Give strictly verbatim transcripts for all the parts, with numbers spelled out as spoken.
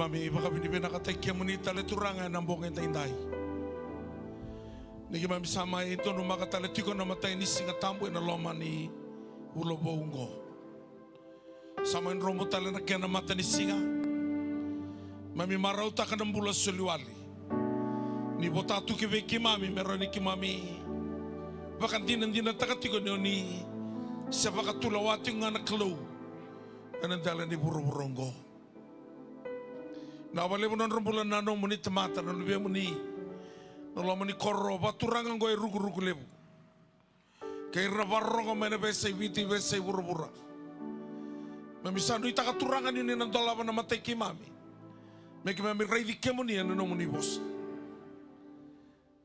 Keimami vakavinavinakataki kemuni tale Turaga ena bogi edaidai. Ni keimami sa mai donumaka tale tiko na imatai ni Siga Tabu ena loma ni vula vou oqo. Sa mai dromu tale na kena matanisiga. Keimami marautaka na bula soli wale ni vota tu ki vei keimami me rawa ni keimami vakadinadinataka tiko ni oni se vakatulewa tiko ga na Kalou ena dela ni vuravura oqo. Vinaka vakalevu na nodra bula na nomuni tamata na luvemuni na loma ni koro vaturaga oqo e Rukuruku Levu kei ira na vakarorogo mai na veiyasai Viti, veiyasai vuravura. Keimami sa nuitaka Turaga ni oni na dolava na matai keimami me keimami raici kemuni ena nomuni vosa.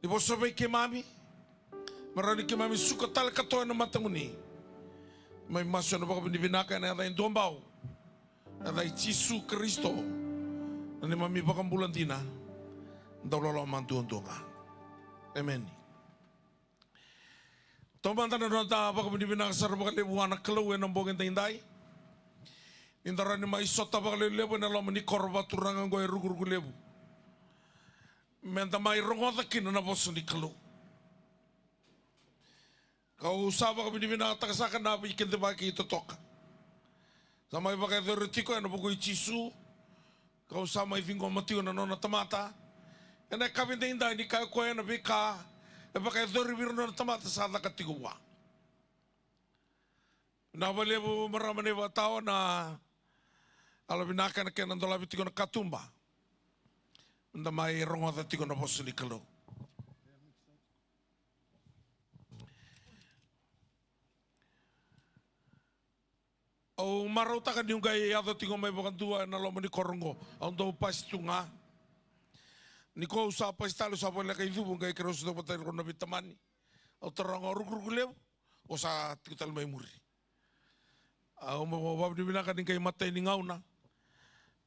Ni vosa vei keimami me rawa ni keimami suka tale katoa ena matamuni. Keimami masu ena vakavinavinaka ena yaca e dua bau, yaca i Jisu Karisito na neimami vakabula dina, dauloloma duadua ga. Emeni. Taumada na noda vakavinavinaka sara vakalevu vua na Kalou ena bogi edaidai ni da rawa ni mai sota vakalevulevu ena loma ni koro vaturaga oqo e Rukuruku Levu me da mai rogoca kina na vosa ni Kalou. Kau sa vakavinavinakataka saka na veikidavaki totoka sa mai vakayacori tiko ena vuku i Jisu. Kau sa mai ciqoma tiko na nona tamata ena yakavi edaidai ni kaya o koya na veika e vakayacori vei ira na nona tamata sa caka tiko vua. Vinaka vakalevu marama na ivakatawa na yalovinaka ena kena dolavi tiko na katuba me da mai rogoca tiko na vosa ni Kalou. Au marautaka niu qai yaco tiko mai vakadua ena loma ni koro oqo. Au dau pasi tu ga. Nikua au sa pasi tale, au sa voleka i Cuvu, qai keirau sota vata kei rau na veitamani. Au taroga o Rukuruku Levu, o sa tiko tale mai muri. Au vakavinavinaka ni qai matai ni gauna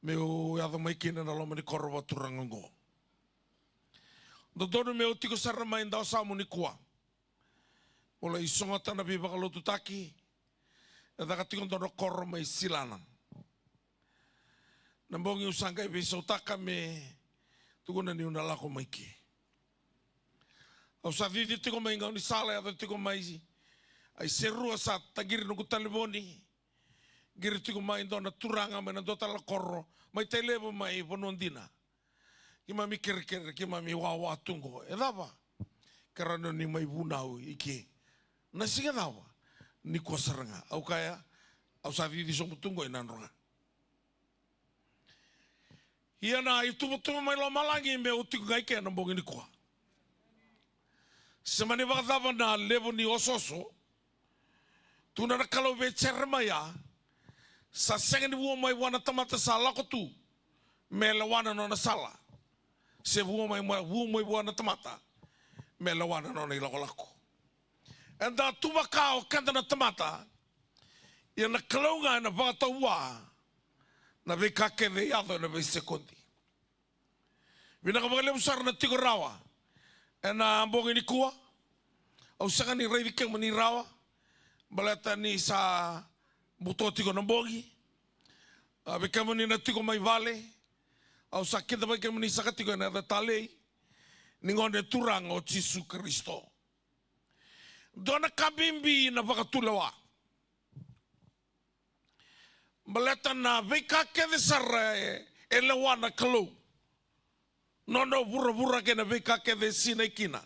meu yaco mai kina na loma ni koro vaturaga oqo. Dodonu meu tiko sara mai Dawasamu nikua. Mo lai sogota na veivakalotutaki e caka tiko dua na koro mai Silana. Na bogi au sa qai veisautaka me tukuna niu na lako mai ke. Au sa cici tiko mai gaunisala, yaco tiko mai Aisea rua, sa taqiri noqu talevoni. Qiri tiko mai dua na turaga mai na dua tale na koro mai Tailevu, mai Vanua Dina. Keimami kerekere, keimami wawa tu qo. E cava? Kerea ni oni mai vunau i ke. Na siga cava? Nikua sara ga. Au kaya, au sa cici sobu tu qo i Nadroga. Ia na ituvatuva mai lomalagi meu tiko ga i ke na bogi nikua. Se mani vakacava na levu ni osooso, tukuna na Kalou vei Jeremaia, sa sega ni vua mai vua na tamata sa lako tu me lewa na nona sala, se vua mai, mai, vua mai vua na tamata me lewa na nona ilakolako. Eda tu vaka o keda na tamata, ia na Kalou ga ena vakatau vua na veika kece e yaco ena veisekodi. Vinaka vakalevu sara na tiko rawa ena bogi nikua. Au sega ni raici kemuni rawa baleta ni sa buto tiko na bogi. A, vei kemuni na tiko mai vale, au sa kidavaki kemuni saka tiko ena yaca talei ni Gone Turaga o Jisu Karisito. Dua na ka bibi na vakatulewa. Baleta na veika kece sara e, e lewa na Kalou, nona vuravura kei na veika kece e sinai kina,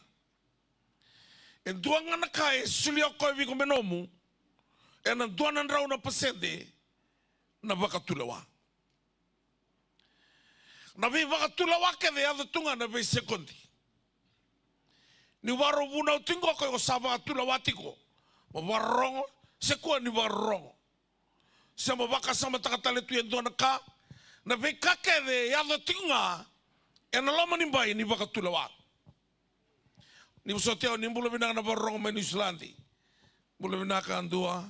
e dua ga na ka e solia o koya vei iko me nomu, ena dua na drau na pasede na vakatulewa. Na veivakatulewa kece e yaco tu ga na veisekodi. Niu vakarau vunau tiko qo, o iko sa vakatulewa tiko. Mo vakarorogo, se kua ni vakarorogo, se mo vakasamataka tale tu e dua na ka. Na veika kece e yaco tiko ga ena loma ni bai ni vakatulewa. Ni vosoti au, ni bula vinaka na vakarorogo mai Niusiladi. Bula vinaka dua,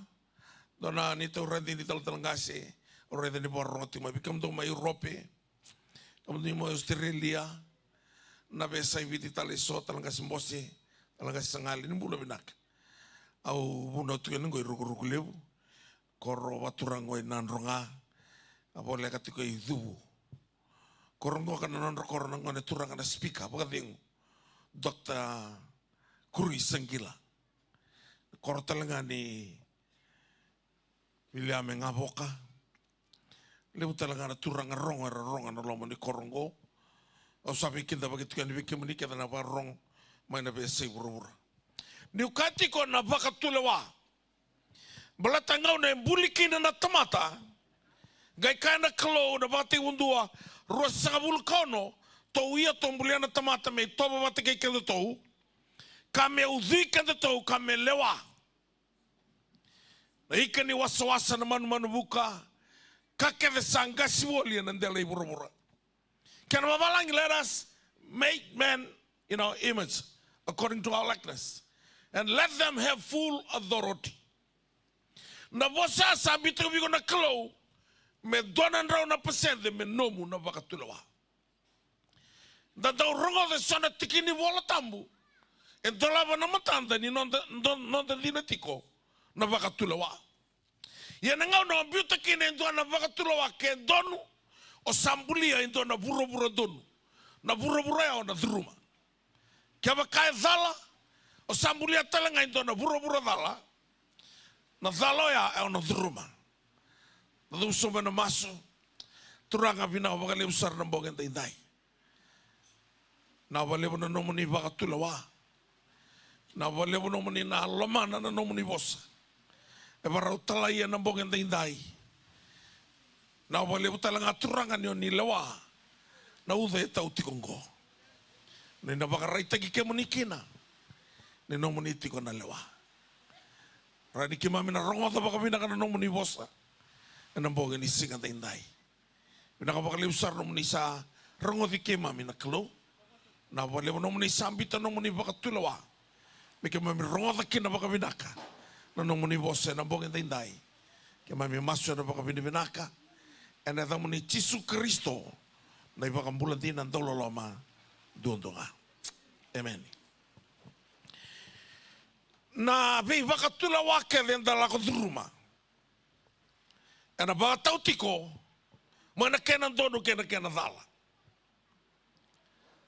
dua na neitou radini talatala qase, au raica ni vakarorogo tiko mai. Vei kemudou mai Europe, kemudou mai Australia, na veiyasai Viti tale eso, tala qase Bose, tala qase Sagali, ni bula vinaka. Au vunau tiko yani qo i Rukuruku Levu, koro vaturaga qo i Nadroga, a voleka tiko i Cuvu. Koro qoka na nodra koro na gone turaga na speaker, vakacegu, Doctor Kuri Saqila. Koro tale ga ni Viliame Gavoka. Levu tale ga na turaga rogo era rogo na loma ni koro oqo. Au sa veikidavaki tiko yani vei kemuni kece na vakarorogo mai na veiyasai vuravura. Niu kaya tiko na vakatulewa, baleta gauna e buli kina na tamata, qai kaya na Kalou na Vakatekivu dua, ruasagavulu ka ono, tou ia tou bulia na tamata me itovo vata kei kedatou, ka me ucui kedatou, ka me lewa. Na ika ni wasawasa, na manumanu vuka, ka kece sa qasi voli ena dela i vuravura. Kena vavalagi, let us make man in our image, according to our likeness, and let them have full authority. Na vosa sa biuta vei iko na Kalou, me dua na drau na pasede me nomu na vakatulewa. Da dau rogoca eso na tiki ni Vola Tabu e dolava na matada ni noda, do-, noda dina tiko na vakatulewa. Ia na gauna o biuta kina e dua na vakatulewa ke donu, o sa bulia e dua na vuravura donu. Na vuravura ya o na curuma. Kevaka e cala, o sa bulia tale ga e dua na vuravura cala. Na cala oya e o na curuma. Na cuva sobu ena masu. Turaga, vinaka vakalevu sara na bogi edaidai. Vinaka vakalevu na nomuni vakatulewa. Vinaka vakalevu nomuni na lomana na nomuni vosa. E vakarau talai ena bogi edaidai. Vinaka vakalevu tale ga, Turaga, ni o ni lewa na uca e tau tiko oqo. Ni na vakaraitaki kemuni kina ni nomuni tiko na lewa. Rawa ni keimami na rogoca vakavinaka na nomuni vosa ena bogi ni siga edaidai. Vinaka vakalevu sara nomuni sa rogoci keimami na Kalou. Vinaka vakalevu nomuni sa biuta nomuni vakatulewa me keimami rogoca kina vakavinaka na nomuni vosa ena bogi edaidai. Keimami masu ena vakavinavinaka ena yacamuni Jisu Karisito, na iVakabula dina dauloloma duadua ga. Emeni. Na veivakatulewa kece eda lako curuma ena vakatau tiko mai na kena donu kei na kena cala.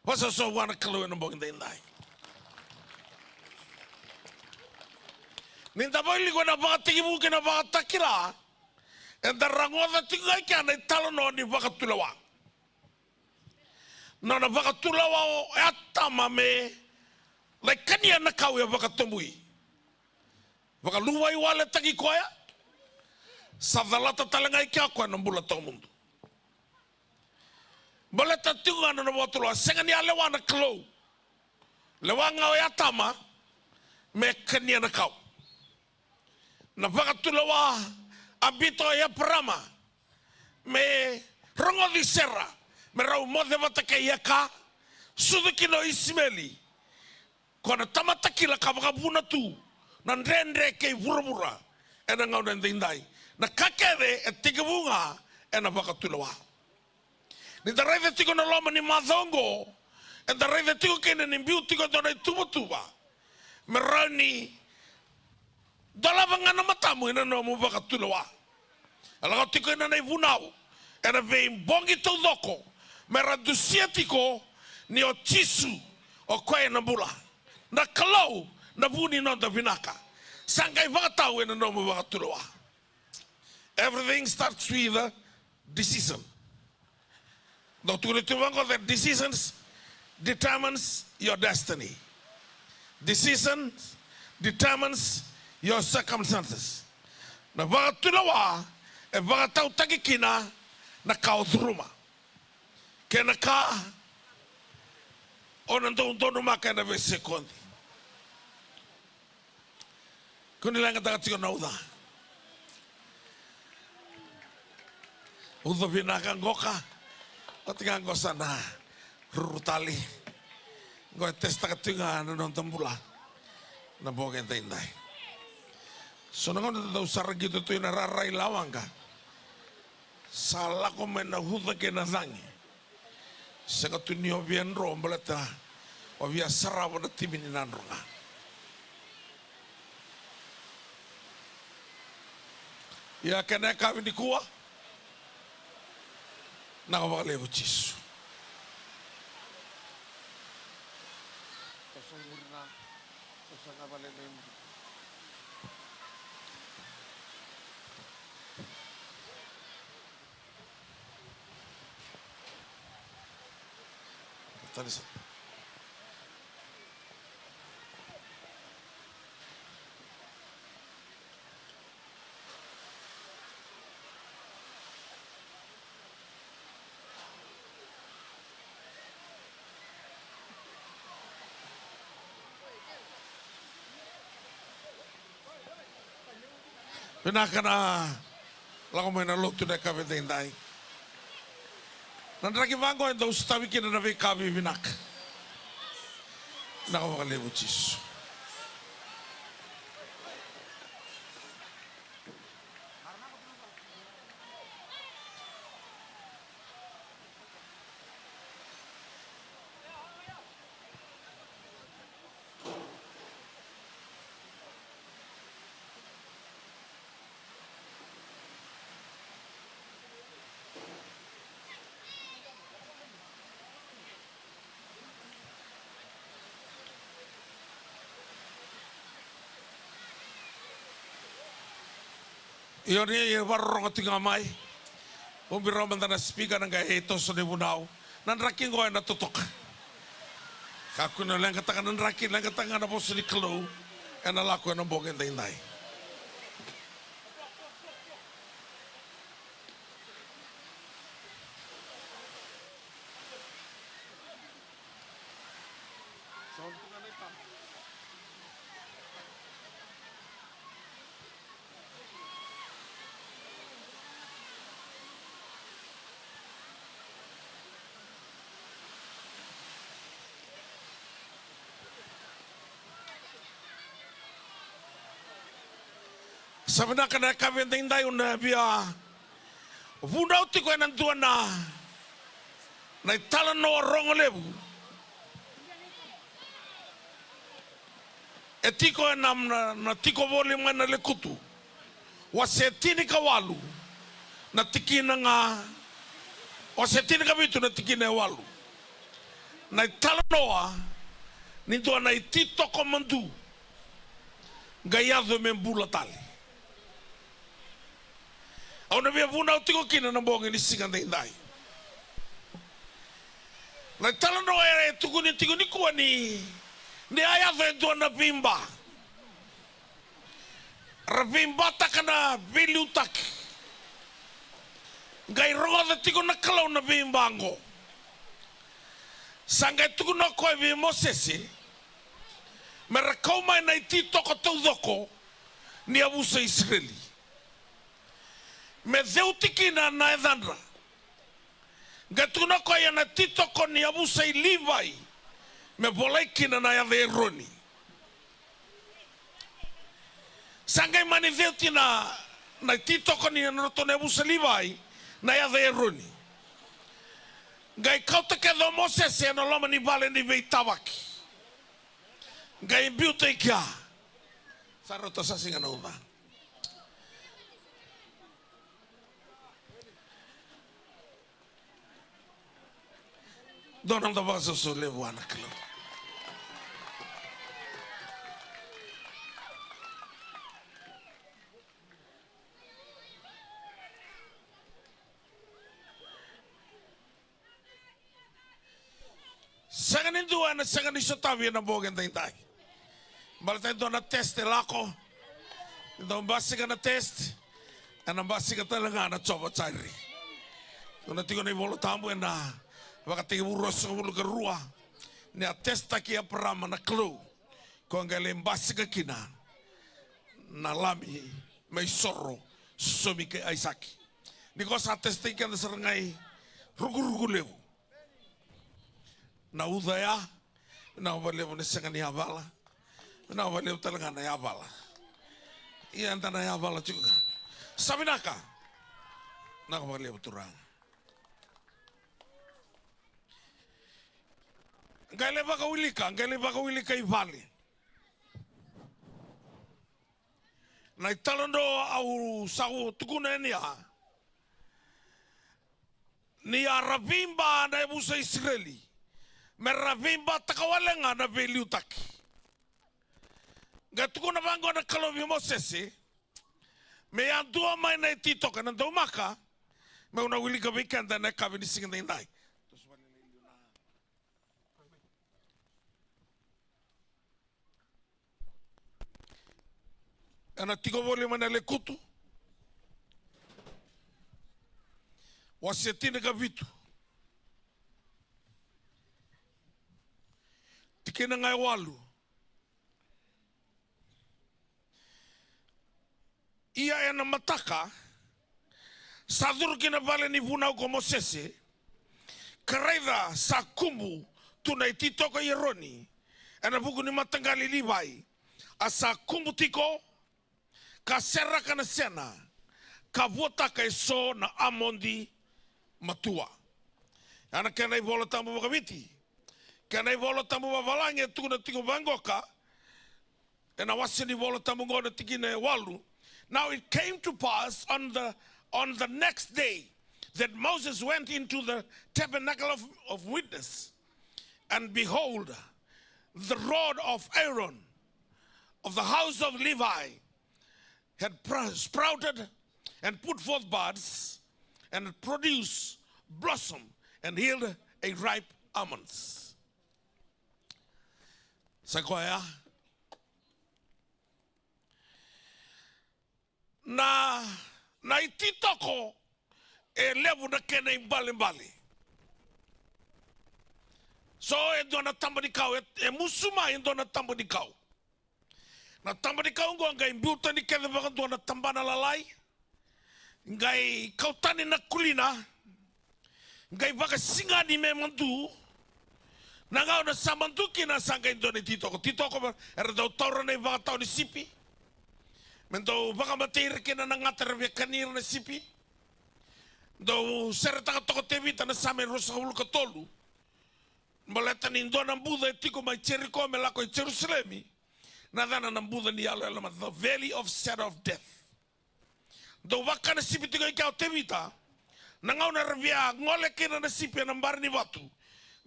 Vakasausau vua na Kalou ena bogi edaidai. Ni da vakailiku ena Vakatekivu kei na Vakatakila, eda rogoca tiko ga i kea na italanoa ni vakatulewa. Nona vakatulewa o Atama me lai kania na kau e vakatabui. Vakaluvaiwaletaki koya, sa calata tale ga i kea o koya na bula tawamudu. Baleta tiko ga na nona vakatulewa, sega ni a lewa na Kalou. Lewa ga o Atama me kania na kau. Na vakatulewa a biuta o Eparama me rogoci Sera me rau moce vata kei Eka, sucu kina o Isimeli. Ko na tamata kila ka vakavuna tu na dredre kei vuravura ena gauna edaidai. Na ka kece e tekivu ga ena vakatulewa. Ni da raica tiko na loma ni macawa oqo, eda raica tiko kina ni biu tiko e dua na ituvatuva me rawa ni dolava ga na matamu ena nomu vakatulewa. E lako tiko ina na ivunau ena veibogi taucoko me ra dusia tiko ni o Jisu, o koya na bula, na Kalou, na vu ni noda vinaka. Sa qai vakatau ena nomu vakatulewa. Everything starts with a decision. Dau tukuna tu vaqo that decisions determines your destiny. Decisions determines your circumstances. Na vakatulewa e vakatautaki kina na ka o curuma kei na ka o na dau donumaka ena veisekodi. Kua ni leqataka tiko na uca. Uca vinaka qoka. Oti ga qo sa na ruru tale. Qo e testaka tiko ga na noda bula na bogi edaidai. So na gauna da dau sara qito tu ina rara i Lawaqa, sa lako mai na uca kei na cagi. Sega tu ni o via dro baleta o via sarava na timi ni Nadro ga. Ia kena yakavi nikua, vinaka vakalevu Jisu. Vinaka na lako mai na lotu na yakavi edaidai. Na draki vaqo e dau sotavi kina na veika vivinaka. Vinaka vakalevu Jisu. Io, ni vakarorogo tiko ga mai. Ubi rawa mada na sipika na qai toso na ivunau. Na draki qo ena totoka. Kakua ni leqataka na draki, leqataka ga na vosa ni Kalou. Ena lako ena bogi edaidai. Sa vinaka na yakavi edaidai, au na via vunau tiko ena dua na, na italanoa rogo levu. E tiko ena, na, na tiko voli mai na Lekutu. Wase tinikawalu na tikina ga, wase tinikavitu na tikina e walu. Na italanoa ni dua na ititoko madu qai yaco me bula tale. Au na via vunau tiko kina na bogi ni siga daidai. Na italanoa e tukuni tiko nikua ni, ni a yaco e dua na veiba. Ra veibataka na veiliutaki. Qai rogoca tiko na Kalou na veiba oqo. Sa qai tukuna o koya vei Mosese me ra kau mai na ititoko taucoko ni yavusa Isireli, me ceuti kina na yacadra. Qai tukuna o koya na ititoko ni yavusa i Livai me volai kina na yaca i Eroni. Sa qai mani ceuti na, na ititoko ni nodratou na yavusa Livai na yaca i Eroni. Qai kauta kece o Mosese ena loma ni vale ni veitavaki. Qai biuta i kea. Sa rauta sa siga na uca. Dua na noda vakasoso levu vua na Kalou. Sega ni dua ena sega ni sotavi ena bogi edaidai. Baleta e dua na test e lako. Ni dau basika na test, ena basika tale ga na Jiova Jaire. Tukuna tiko na iVola Tabu ena Vakatekivu ruasagavulu ka rua, ni a testaki Eparama na Kalou, ko qai lai basika kina na lami me isoro sosomi kei Aisake. Ni ko sa testaki keda sara ga i rukuruku levu. Na uca ya, vinaka vakalevu na sega ni yavala. Vinaka vakalevu tale ga na yavala. Ia eda na yavala tiko ga. Sa vinaka. Vinaka vakalevu turaga. Qai lai vakawilika, qai lai vakawilika i vale. Na italanoa au sa tukuna yani ya. Ni a ra veiba na yavusa Isireli, Me ra veibataka wale ga na veiliutaki. Qai tukuna vaqo na Kalou vei Mosese, me yadua mai na ititoko, ena daumaka, meu na wilika vei keda ena yakavi ni siga daidai. Ena tiko voli mai na Lekutu. Wase tinikavitu. Tikina ga e walu. Ia ena mataka, sa curu ki na vale ni vunau ko Mosese, ka raica sa kubu tu na ititoko i Eroni, ena vuku ni mataqali i Livai, a sa kubu tiko, ka seraka na sena, ka vuataka eso na amodi matua. Ia na kena iVola Tabu vakaviti. Kena iVola Tabu vavalagi e tukuna tiko vaqoka, ena wase ni Vola Tabu qo na tikina e walu. Now it came to pass on the, on the next day that Moses went into the tabernacle of, of witness, and behold, the rod of Aaron of the house of Levi had pr-, sprouted and put forth buds and produced blossom and yield a ripe almonds. Sa koya. Na, na ititoko e levu na kena ibalebale. So e dua na taba ni kau, e, e musu mai e dua na taba ni kau. Na taba ni kau oqo qai biu tani kece vakadua na tabana lalai. Qai kau tani na kulina. Qai vakasigani me madu. Na gauna sa madu kina sa qai dua na ititoko. Titoko era dau taura na ivakatawa ni sipi. Me dau vakamatei ira kina na gata era via kani ira na sipi. Dau seretaka toka o Tevita na Same ruasagavulu ka tolu. Baleta ni dua na buca e tiko mai Jeriko me lako i Jerusalemi. Na yacana na buca ni yaloyalo, ma the valley of shadow of death. Dau vakana sipi tiko i kea o Tevita. Na gauna era via gole kina na sipi ena bari ni vatu,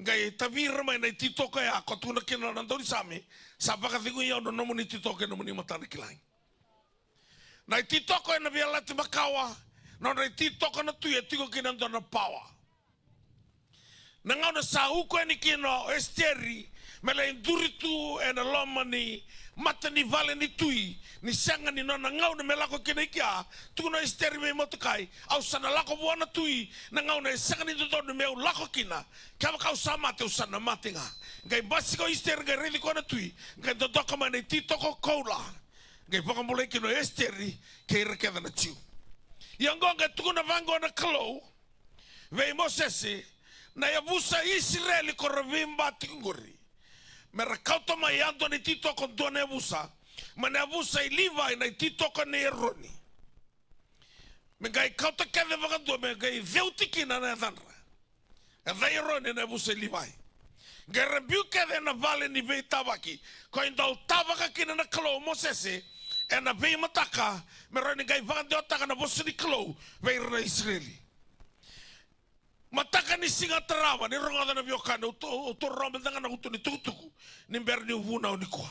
qai tavi ira mai na ititoko ya, ko tukuna kina na daunisame, sa vakacegui au na nomuni ititoko e nomuni matanakilagi. Na ititoko ena Veiyalayalati Makawa, nodra ititoko na tui e tiko kina e dua na pawa. Na gauna sa uku yani kina o Esiteri me lai duri tu ena loma ni mata ni vale ni tui, ni sega ni nona gauna me lako kina i kea, tukuna o Esiteri vei Motukai, au sa na lako vua na tui, na gauna e sega ni dodonu meu lako kina, kevaka au sa mate, au sa na mate ga. Qai basika o Esiteri, qai raici koya na tui, qai dodoka mai na ititoko koula. Qai vakabulai kina o Esiteri kei ira kece na Jiu. Ia oqo qai tukuna vaqo na Kalou vei Mosese, na yavusa i Isireli ko ra veiba tiko qori, me ra kauta mai yadua na ititoko, dua na yavusa, mai na yavusa i Livai, na ititoko nei Eroni. Me qai kauta kece vakadua, me qai ceuti kina na yacadra. Yaca i Eroni ena yavusa i Livai. Qai ra biu kece ena vale ni veitavaki, ko i dau tavaka kina na Kalou o Mosese ena veimataka, me rawa ni qai vakadewataka na vosa ni Kalou vei ira na Isireli. Mataka ni siga tarava, ni rogoca na veiwekani, au to, au to rogoca ga na uto ni tukutuku ni bera niu vunau nikua.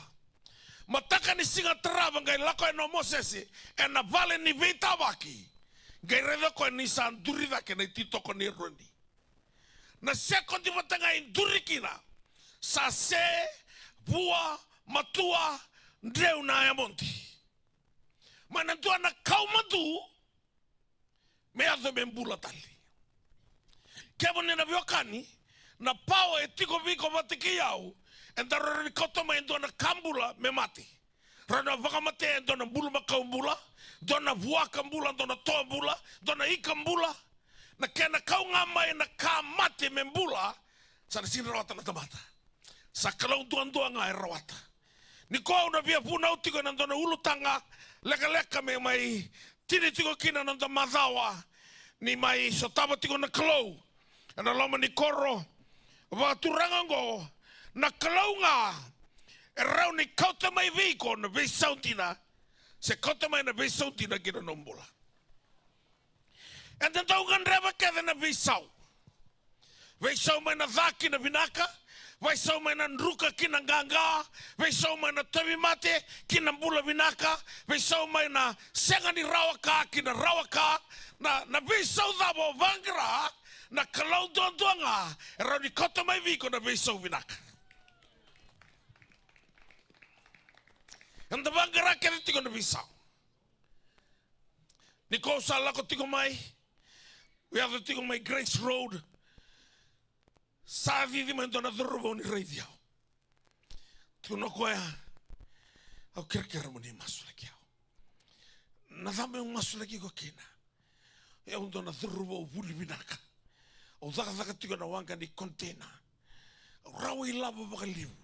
Mataka ni siga tarava qai lako yani o Mosese ena vale ni veitavaki, qai raica o koya ni sa duri cake na ititoko nei Eroni. Na sekodi vata ga e duri kina, sa se, vua, matua, dreu na yamodi. Mai na dua na kau madu, me yaco me bula tale. Kemuni na veiwekani, na pawa e tiko vei iko vata kei au, eda rawa ni kauta mai e dua na ka bula me mate. Rawa ni vakamatea e dua na bulumakau bula, dua na vuaka bula, dua na toa bula, dua na ika bula. Na kena kau ga mai na ka mate me bula, sa na sega ni rawata na tamata. Sa Kalou duadua ga e rawata. Nikua au na via vunau tiko ena dua na ulutaga lekaleka me mai tini tiko kina na noda macawa ni mai sotava tiko na Kalou ena loma ni koro vakaturaga oqo. Na Kalou ga e rawa ni kauta mai vei iko na veisau dina, se kauta mai na veisau dina ki na nomu bula. Eda dau gadreva kece na veisau. Veisau mai na ca ki na vinaka, Veisau mai na druka ki na qaqa, veisau mai na tauvimate ki na bula vinaka, veisau mai na sega ni rawa ka ki na rawa ka, na, na veisau cava o vaqara, na Kalou duadua ga e rawa ni kauta mai vei iko na veisau vinaka. Eda vaqara kece tiko na veisau. Ni ko sa lako tiko mai, u yaco tiko mai Grace Road, sa cici mai dua na cauravou ni raici au. Tukuna o koya, au kerekere mo ni masulaki au. Na cava meu masulaki iko kina? Au dua na cauravou vuli vinaka. Au cakacaka tiko na waqa ni container. Au rawa ilavo vakalevu.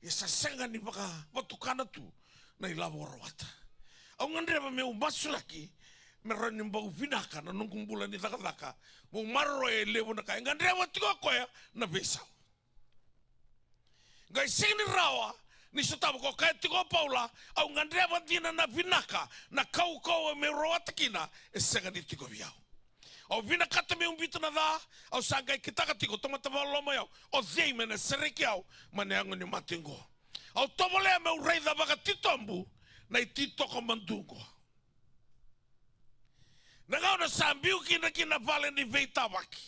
Ia sa sega ni vakavatukana tu na ilavo au rawata. Au gadreva meu masulaki me rawa ni bau vinaka na noqu bula ni cakacaka. Meu maroroya e levu na ka e gadreva tiko o koya na veisau. Qai sega ni rawa ni sotava, ko kaya tiko o Paula, au gadreva dina na vinaka, na kaukauwa meu rawata kina e sega ni tiko vei au. Au vinakata meu biuta na ca, au sa qai kitaka tiko, tamata vakaloloma, o cei me na sereki au mai na yago ni mate oqo? Au tovolea meu raica vakatitobu na ititoko madu oqo. Na gauna sa biu kina ki na vale ni veitavaki.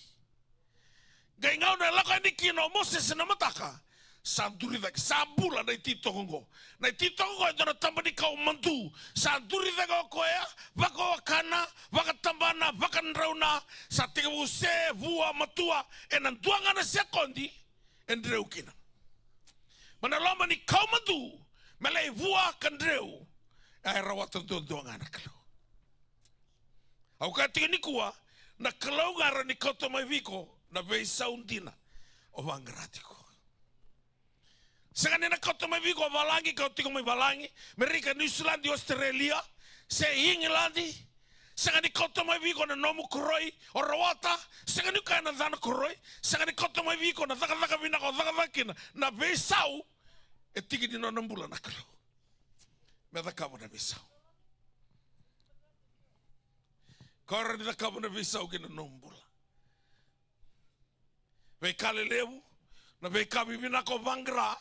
Qai gauna e lako yani kina o Mosese na mataka, sa duri cake, sa bula na ititoko oqo. Na ititoko oqo e dua na taba ni kau madu, sa duri cake o koya, vakawakana, vakatabana, vakadrauna, sa tekivu se, vua, matua, ena dua ga na sekodi, e dreu kina. Mai na loma ni kau madu, me lai vua ka dreu, e rawata duadua ga na Kalou. Au kaya tiko nikua, na Kalou ga e rawa ni kauta mai vei iko na veisau dina o vaqara tiko. Sega ni na kauta mai vei iko valagi, kau tiko mai valagi, Merika, Niusiladi, Ositerelia, se Igiladi. Sega ni kauta mai vei iko na nomu koroi o rawata, sega ni kaya na cana koroi, sega ni kauta mai vei iko na cakacaka vinaka o cakacaka kina, na veisau e tiki ni nona bula na Kalou. Me cakava na veisau. Ko rawa ni cakava na veisau ki na nomu bula. Veika lelevu, na veika vivinaka o vaqara,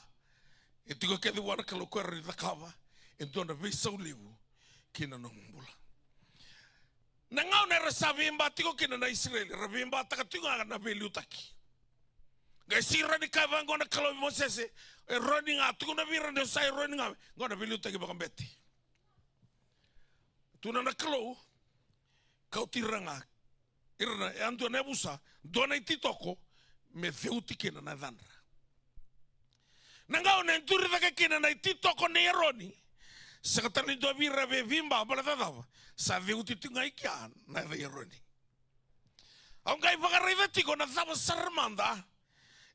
e tiko kece vua na Kalou, ko rawa ni cakava e dua na veisau levu ki na nomu bula. Na gauna era sa veiba tiko kina na Isireli, era veibataka tiko ga na veiliutaki. Qai sega ni rawa ni kaya vaqo na Kalou vei Mosese, Eroni ga, tukuna vei ira ni sa Eroni ga, qo na veiliutaki vakabete. Tukuna na Kalou, kauti ira ga, ira na, e a dua na yavusa, dua na ititoko, me ceuti kina na yacadra. Na gauna e duri cake kina na ititoko nei Eroni, sega tale ni dua vei ira e veiba, baleta na cava? Sa ceuti tu ga i kea na yaca i Eroni. Au qai vakaraica tiko na cava sara mada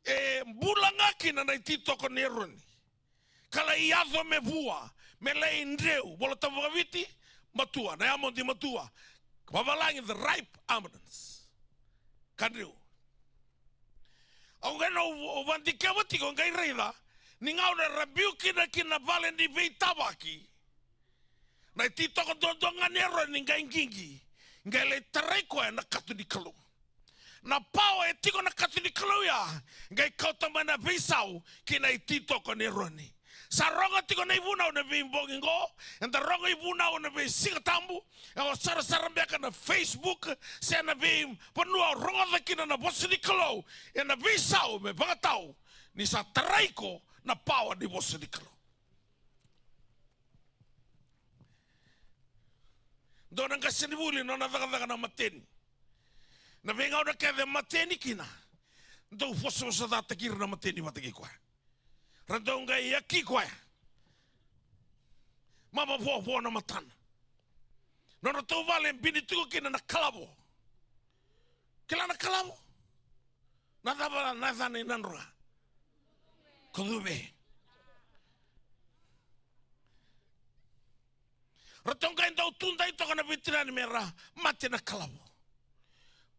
e bula ga kina na ititoko nei Eroni, ka lai yaco me vua, me lai dreu, Vola Tabu vakaviti, matua, na yamodi matua. Vavalagi, the ripe almonds. Ka dreu. Au qai na, au vakadikeva tiko, qai raica ni gauna era biu kina ki na vale ni veitavaki, na ititoko duadua ga nei Eroni qai qiqi, qai lai tarai koya na kato ni Kalou. Na pawa e tiko na kato ni Kalou ya, qai kauta mai na veisau ki na ititoko nei Eroni. Sa rogo tiko na ivunau na veibogi qo, eda rogo ivunau na veisiga tabu, e o sarasara beka na Facebook, se na veivanua o rogoca kina na vosa ni Kalou, ena veisau me vakatau ni sa tarai iko na pawa ni vosa ni Kalou. Dua na qasenivuli, nona cakacaka na mateni. Na veigauna kece e mateni kina, dau vosavosacataki ira na mateni vata kei koya. Ra dau qai yaki koya. Mavovovo na matana. Nodratou vale e bini tiko kina na kalavo. Kila na kalavo? Na cava na yacana i Nadroga? Kocuve. Ratou qai dau tudai toka na veitinani me ra mate na kalavo.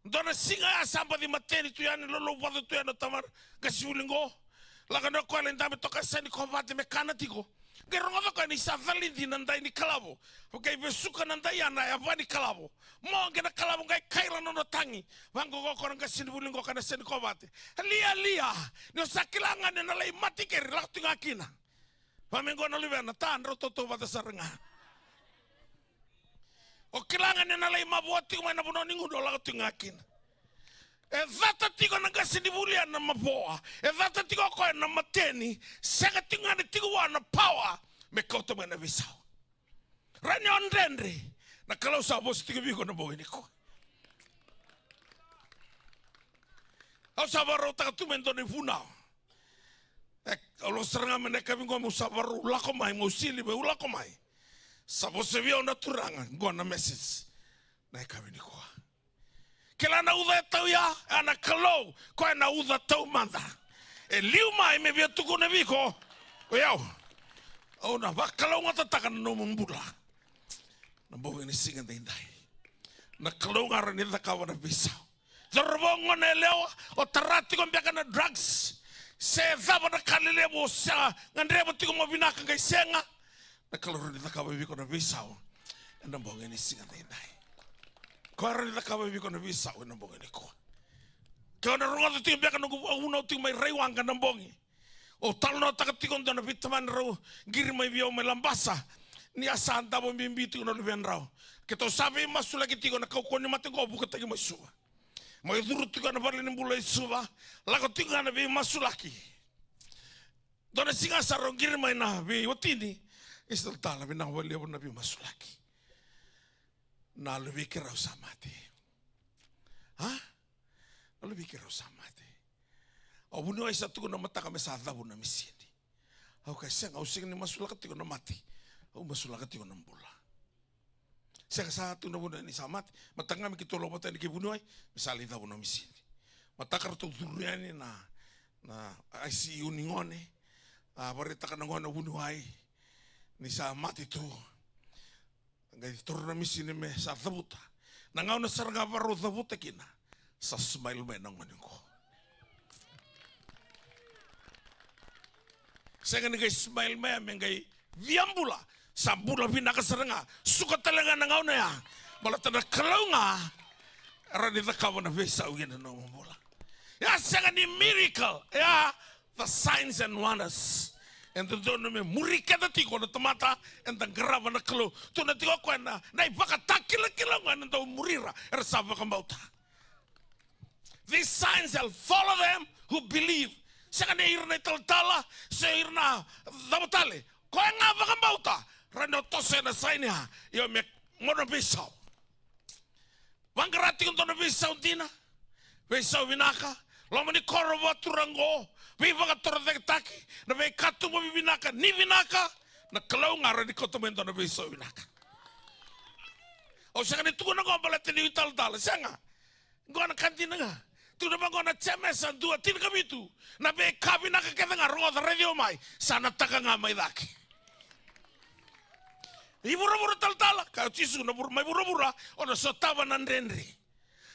Dua na siga ya sa baci mateni tu yani, lolovaca tu yani o tamana, qasenivuli qo. Lako na koya lai dabe toka e yasa ni kovate me kana tiko. Qai rogoca o koya ni sa calidi na dai ni kalavo. Qai vesuka na dai ya na yava ni kalavo. Mo qai na kalavo qai kaila na nona tagi. Vaqo o koya na qasenivuli qo ka na seni kovate. Lialia, ni o sa kila ga ni o na lai mate keri, lako tiko ga kina. Va me qo na luvena, ta, drau tautauvata sara ga. O kila ga ni o na lai mavoa tiko mai na vanua ni gudu, o lako tiko ga kina. E cata tiko na qasenivuli ena mavoa. E cata tiko o koya ena mateni. Sega tiko ga ni tiko vua na pawa me kauta mai na veisau. Rairai o dredre. Na Kalou sa vosa tiko vei iko na bogi nikua. Au sa vakarautaka tu mai dua na ivunau. E, au lako sara ga mai na yakavi qo meu sa vakarau lako mai, meu sili meu lako mai. Sa vosa vei au na Turaga, qo na message na yakavi nikua. Kila na uca e tauya, a na Kalou, koya na uca taumada. E liu mai me via tukuna vei iko, o yau, au na vakalougatataka na nomu bula. Na bogi ni siga daidai. Na Kalou ga rawa ni cakava na veisau. Cauravou, gone yalewa, o tara tiko beka na drugs, se cava na ka lelevu o sa gadreva tiko mo vinaka qai sega. Na Kalou rawa ni cakava vei iko na veisau ena bogi ni siga daidai. Koya rawa ni cakava vei iko na veisau ena bogi nikua. Ke o na rogoca tiko beka noqu vunau tiko mai Raiwaqa na bogi. O talanoataka tiko dua na veitamani rau qiri mai vei au mai Labasa. Ni a sa davo bibi tiko na luvedrau. Keitou sa veimasulaki tiko na kaukauwa ni mate qo vukataki mai Suva. Mai curu tiko na valenibula i Suva. Lako tiko ga na veimasulaki. Dua na siga sa rau qiri mai na veiwatini. Isa talatala, vinaka vakalevu na veimasulaki. Na luvei keirau sa mate. A? Na luvei keirau sa mate. Au vuniwai sa tukuna na mataka me sa cavu na misini. Au kaya sega, au sega ni masulaka tiko na mate. Au masulaka tiko na bula. Sega, sa tukuna na vuniwai ni sa mate. Mataka ga me keitou lako vata yani kei vuniwai, me sa lai cavu na misini. Mataka ratou curu yani na, na ICU ni gone. A vakaraitaka na gone o vuniwai ni sa mate tu. Qai taura na misini me sa cavuta. Na gauna sara ga vakarau cavuta kina, sa smile mai na gone qo. Sega ni qai smile mai me qai via bula. Sa bula vinaka sara ga. Suka tale ga na gauna ya. Baleta na Kalou ga e rawa ni cakava na veisau kina nomu bula. Ya sega ni miracle. Ya the signs and wonders. E dodonu me muri keda tiko na tamata eda qarava na Kalou. Tukuna tiko o koya na, na ivakatakilakila qo ena dau muri ira era sa vakabauta. These signs shall follow them who believe. Sega ni ira na italatala, se ira na cava tale. Koya ga vakabauta, rawa ni o toso ena saini ya, io me gauna veisau. Vaqara tiko dua na veisau dina, veisau vinaka, loma ni koro vakaturaga qo, veivakatorocaketaki, na veikatuba vivinaka, ni vinaka, na Kalou ga rawa ni kauta mai dua na veisau vinaka. Au sega ni tukuna qo baleta niu italatala, sega. Qo na ka dina ga. Tukuna vaqo na Jemesa dua tinikavitu, na veika vinaka kece ga rogoca, raici au mai, sa na taka ga mai cake. I vuravura talatala, kaya o Jisu, na vura, mai vuravura o na sotava na dredre.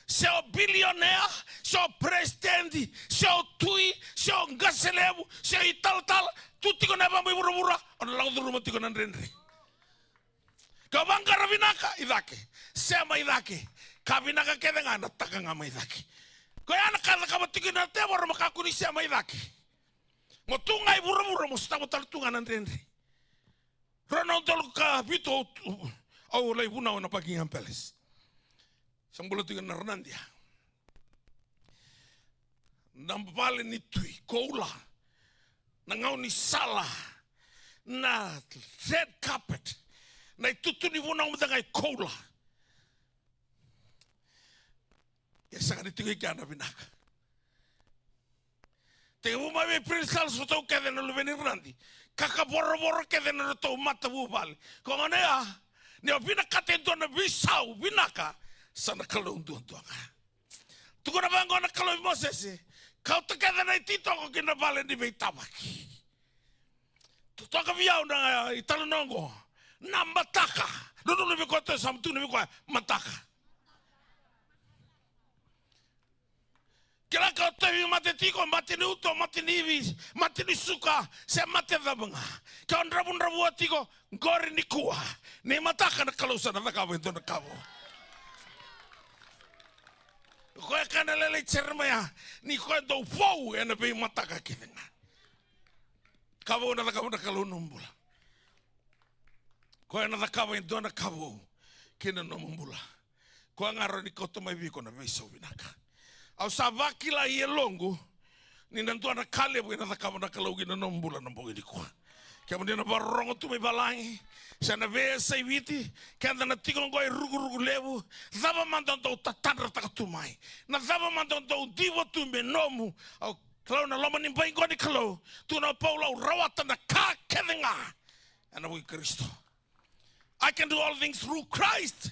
Se o bilionea, se o peresitedi, se o tui, se o qase levu, se o italatala, tu tiko na yavamui vuravura, o na lako curuma tiko na dredre. Ka vaqara vinaka i cake, sema i cake, ka vinaka kece ga na taka ga mai cake. Koya na ka e cakava tiko na tevoro, mo kakua ni sema i cake. Mo tu ga i vuravura, mo sotava tale tu ga na dredre. Rua na udolu ka vitu au, au lai vunau ena Buckingham Palace. Sa bula tiko na Ranadi ya. Na vale ni tui koula, na gaunisala, na red carpet, na itutu ni vunau mada ga e koula. Ia sega ni tiko i kea na vinaka. Tekivu mai vei Prince Charles, ratou kece na luve ni Ranadi, kakavorovoro kece na nodratou matavuvale. Ko gona ya, ni o vinakata e dua na veisau vinaka, sa na Kalou duadua ga. Tukuna vaqo na Kalou vei Mosese, kauta kece na ititoko ki na vale ni veitavaki. Totoka vei au na italanoa oqo. Na mataka. Nunu vei koya, sa tukuna vei koya mataka. Kila, ke o tauvimate tiko, mate ni uto, mate ni ivi, mate ni suka, se mate cava ga. Ke o dravudravua tiko, qori nikua. Ni mataka na Kalou sa na cakava e dua na ka vou. Koya e kaya na lailai Jeremaia, ni koya dau vou ena veimataka kece ga. Ka vou na cakava na Kalou nomu bula. Koya na cakava e dua na ka vou ki na nomu bula. Koya ga rawa ni kauta mai vei iko na veisau vinaka. Au sa vakila e yaloqu ni na dua na ka levu ena cakava na Kalou ki na nomu bula na bogi nikua. Kemuni na vakarorogo tu mai valagi, se na veiyasai Viti, keda na tiko oqo e rukuruku levu, cava mada o dau tatadrataka tu mai? Na cava mada o dau diva tu me nomu? Au Kalou, na loma ni bai qo ni Kalou, tukuna o Paula, au rawata na ka kece ga ena vuku i Karisito. I can do all things through Christ.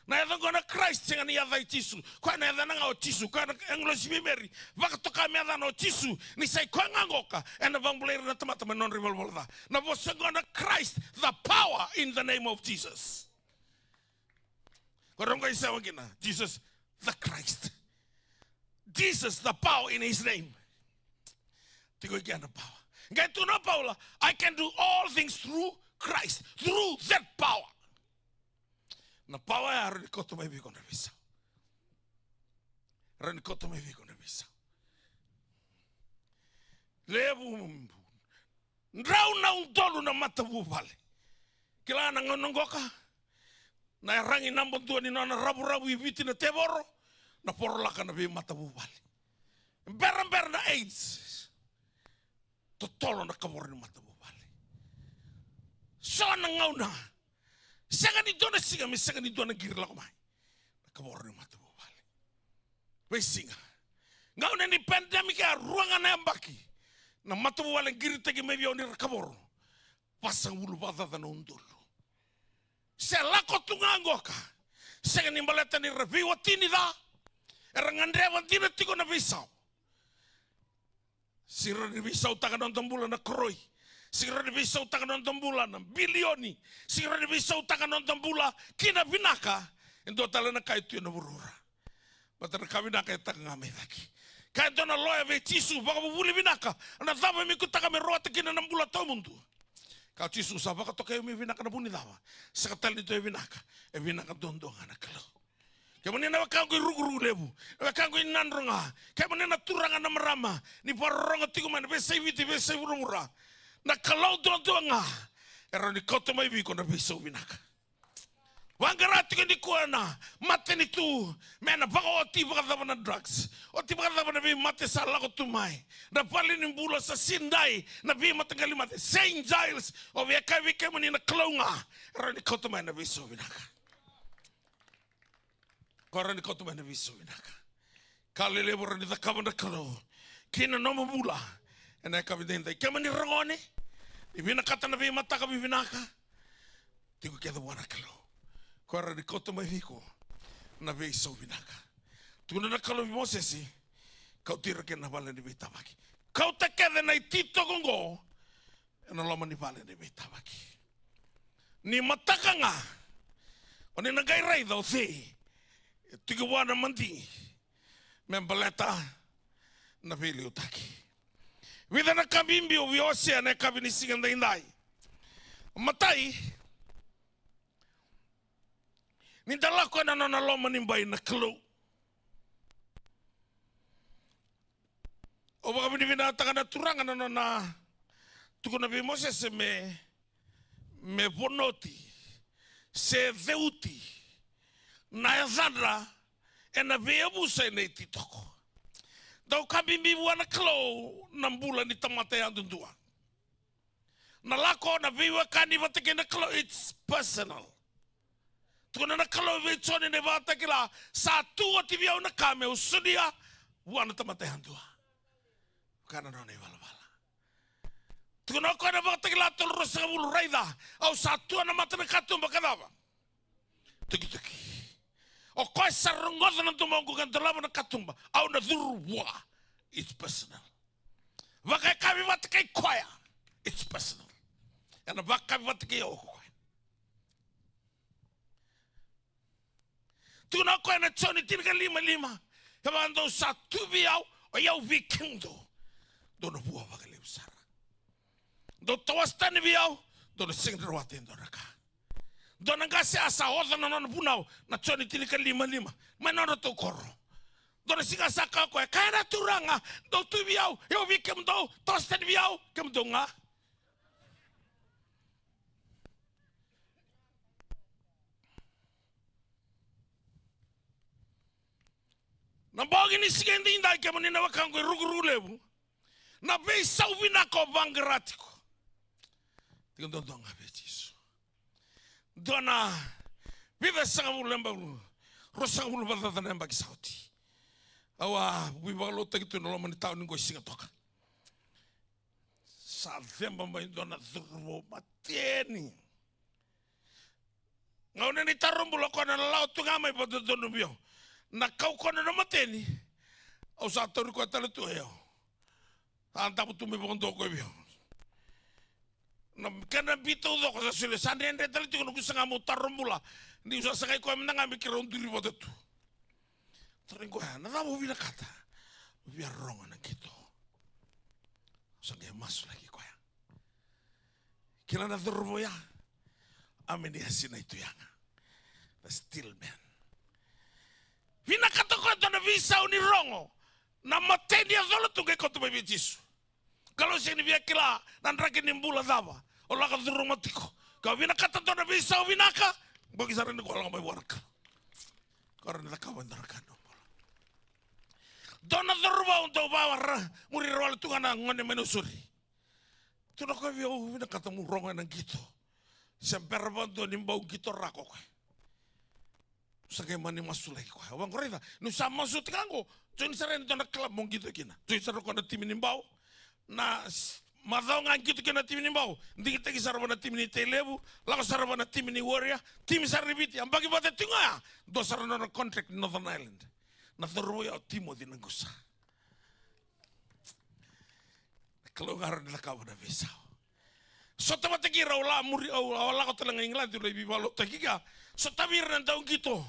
Na yaca qo na Christ, sega ni yaca i Jisu. Koya na yacana ga o Jisu, koya na agilosi vei Meri vakatoka me yacana o Jisu, ni sa i koya ga qoka ena vakabulai ira na tamata mai na nodra ivalavala ca. Na vosa qo na Christ, the power in the name of Jesus. Ko rogo i sewa kina, Jesus the Christ. Jesus, the power in his name. Tiko i kea na power. Qai tukuna o Paula, I can do all things through Christ, through that power. Na power ya rawa ni kauta mai vei iko na veisau. Rawa ni kauta mai vei iko na veisau. Levu, drau na udolu na matavuvale. Kila na gauna qoka, na yaragi naba dua ni nona ravuravu i Viti na tevoro, na porolaka na veimatavuvale. Berabera na AIDS, totolo na kavoro ni matavuvale. So na gauna, sega ni dua na siga me sega ni dua na qiri lako mai na kavoro ni matavuvale. Veisiga. Gauna ni pandemic, a rua ga na yabaki na matavuvale qiritaki mai vei au ni ra kavoro. Vasagavulu vakacaca na udolu. Se lako tu ga qoka. Sega ni baleta ni ra veiwatini ca. Era gadreva dina tiko na veisau. Sega ni rawa ni veisautaka na noda bula na koroi. Sega ni rawa ni veisautaka na noda bula na bilioni. Sega ni rawa ni veisautaka na noda bula ki na vinaka. E dua tale na ka e tu ena vuravura. Baleta na ka vinaka e taka ga mai cake. Kaya e dua na loya vei Jisu, vakavuvuli vinaka, na cava me ikutaka me rawata kina na bula tawamudu? Kaya o Jisu, sa vakatokai au meu vinaka na vu ni cava? Sega tale ni dua e vinaka, e vinaka duadua ga na Kalou. Kemuni na wekaqu i rukuruku levu, na wekaqu i Nadroga, kemuni na turaga na marama, ni vakarorogo tiko mai na veiyasai Viti, veiyasai vuravura. Na Kalou duadua ga e rawa ni kauta mai vei iko na veisau vinaka. Vaqara tiko nikua na matanitu me na vakaoti vakacava na drugs, oti vakacava na veimate sa lako tu mai, na valenibula sa sidai, na veimataqali mate. Saint Giles, au via kaya vei kemuni, na Kalou ga e rawa ni kauta mai na veisau vinaka. Ko rawa ni kauta mai na veisau vinaka. Ka lelevu rawa ni cakava na Kalou ki na nomu bula ena yakavi edaidai. Kemuni ra gone, ni vinakata na veimataka vivinaka, tiko kece vua na Kalou. Ko rawa ni kauta mai vei iko na veisau vinaka. Tukuna na Kalou vei Mosese, kauti ira kina na vale ni veitavaki. Kauta kece na ititoko oqo ena loma ni vale ni veitavaki. Ni mataka ga, o ni na qai raica o cei e tiko vua na madigi me baleta na veiliutaki. Vica na ka bibi au via wasea ena yakavi ni siga edaidai. Matai, ni da lako ena nona loma ni bai na Kalou. Au vakavinavinakataka na Turaga na nona tukuna vei Mosese me, me vonoti se ceuti na yacadra ena veiyavusa ena ititoko. Dau ka bibi vua na Kalou na bula ni tamata yadudua. Na lako, na veiwekani vata kei na Kalou, it's personal. Tukuna na Kalou vei Joni na iVakatakila, sa tu oti vei au na ka meu solia vua na tamata yadua. Vaka na nona ivalavala. Tukuna o koya na iVakatakila tolu ruasagavulu, raica, au sa tu ena mata ni katuba ka cava? Tukituki. O koya sa rogoca na domoqu ka dolava na katuba, au na curu vua. It's personal. Vakayakavi vata kei koya. It's personal. Ena vakayakavi vata kei au o koya. Tukuna o koya na Joni tinikalima lima, kevaka dou sa tu vei au, O yau vei kemudou, dou na vua vakalevu sara. Dou tawase tani vei au, dou na sega ni rawata e dua na ka. Dua na qase a sa oca na nona vunau, na Joni tinikalima lima, mai na nodratou koro. Dua na siga sa kaya o koya, kaya na Turaga, dou tu vei au, o yau vei kemudou, tawase tani vei au, kemudou ga. Na bogi ni siga edaidai, kemuni na wekaqu e Rukuruku Levu, na veisau vinaka o vaqara tiko. Tiko duadua ga vei Jisu. Dua na vica sagavulu na yabaki, ruasagavulu vakacaca na yabaki sa oti. Au a veivakalotutaki tu na loma ni tauni qo e Sigatoka. Sa ceba mai dua na cauravou mateni. Gauna ni taro bula o koya na lako tu ga mai vakadodonu vei au. Na kaukauwa na mateni. Au sa tauri koya tale tu o yau. A davo tu mai vakadua o koya vei au. Na kena bi taucoko sa solia, sa dredre tale tiko na noqu saga meu taro bula. Niu sa sagai koya mada ga me keirau duri vata tu. Tarogi koya, na cava o vinakata? Au via rogo na qito. Au sa qai masulaki koya. Kila na cauravou ya? A meni a sinai tu yaga. The still man. Vinakata koya dua na veisau ni rogo. Na mateni a cola tu qai kauta mai vei Jisu. Kalou sega ni via kila na draki ni bula cava o lako curuma tiko. Ka vinakata dua na veisau vinaka, bogi sara ni ko lako mai vua na Kalou. Ko rawa ni cakava e dua na ka na bula. Dua na cauravou dau vawara, muri rawale tu ga na gone mai Nausori. Tukuna o koya vei au, vinakata meu rogo ena qito. Se bera vakadua ni bau qito rako o koya. Sa qai mani masulaki koya. Au vaqo, raica, niu sa masu tiko qo, join sara ena dua na club mo qito kina. Join sara koya na timi ni Bau. Na s-, macawa ga qito kina na timi ni Bau, digitaki sara vua na timi ni Tailevu, lako sara vua na timi ni Warrior, timi sara ni Viti, yabaki vata tiko ga ya, dua sara na nona contract ni Northern Ireland. Na cauravou ya o Timothy Nagusa. Na Kalou ga rawa ni cakava na veisau. Sota vata kei ira, au la muri, au, au lako tale ga i Igiladi, au lai veivakalotutaki kea. Sota vei ira na dauqito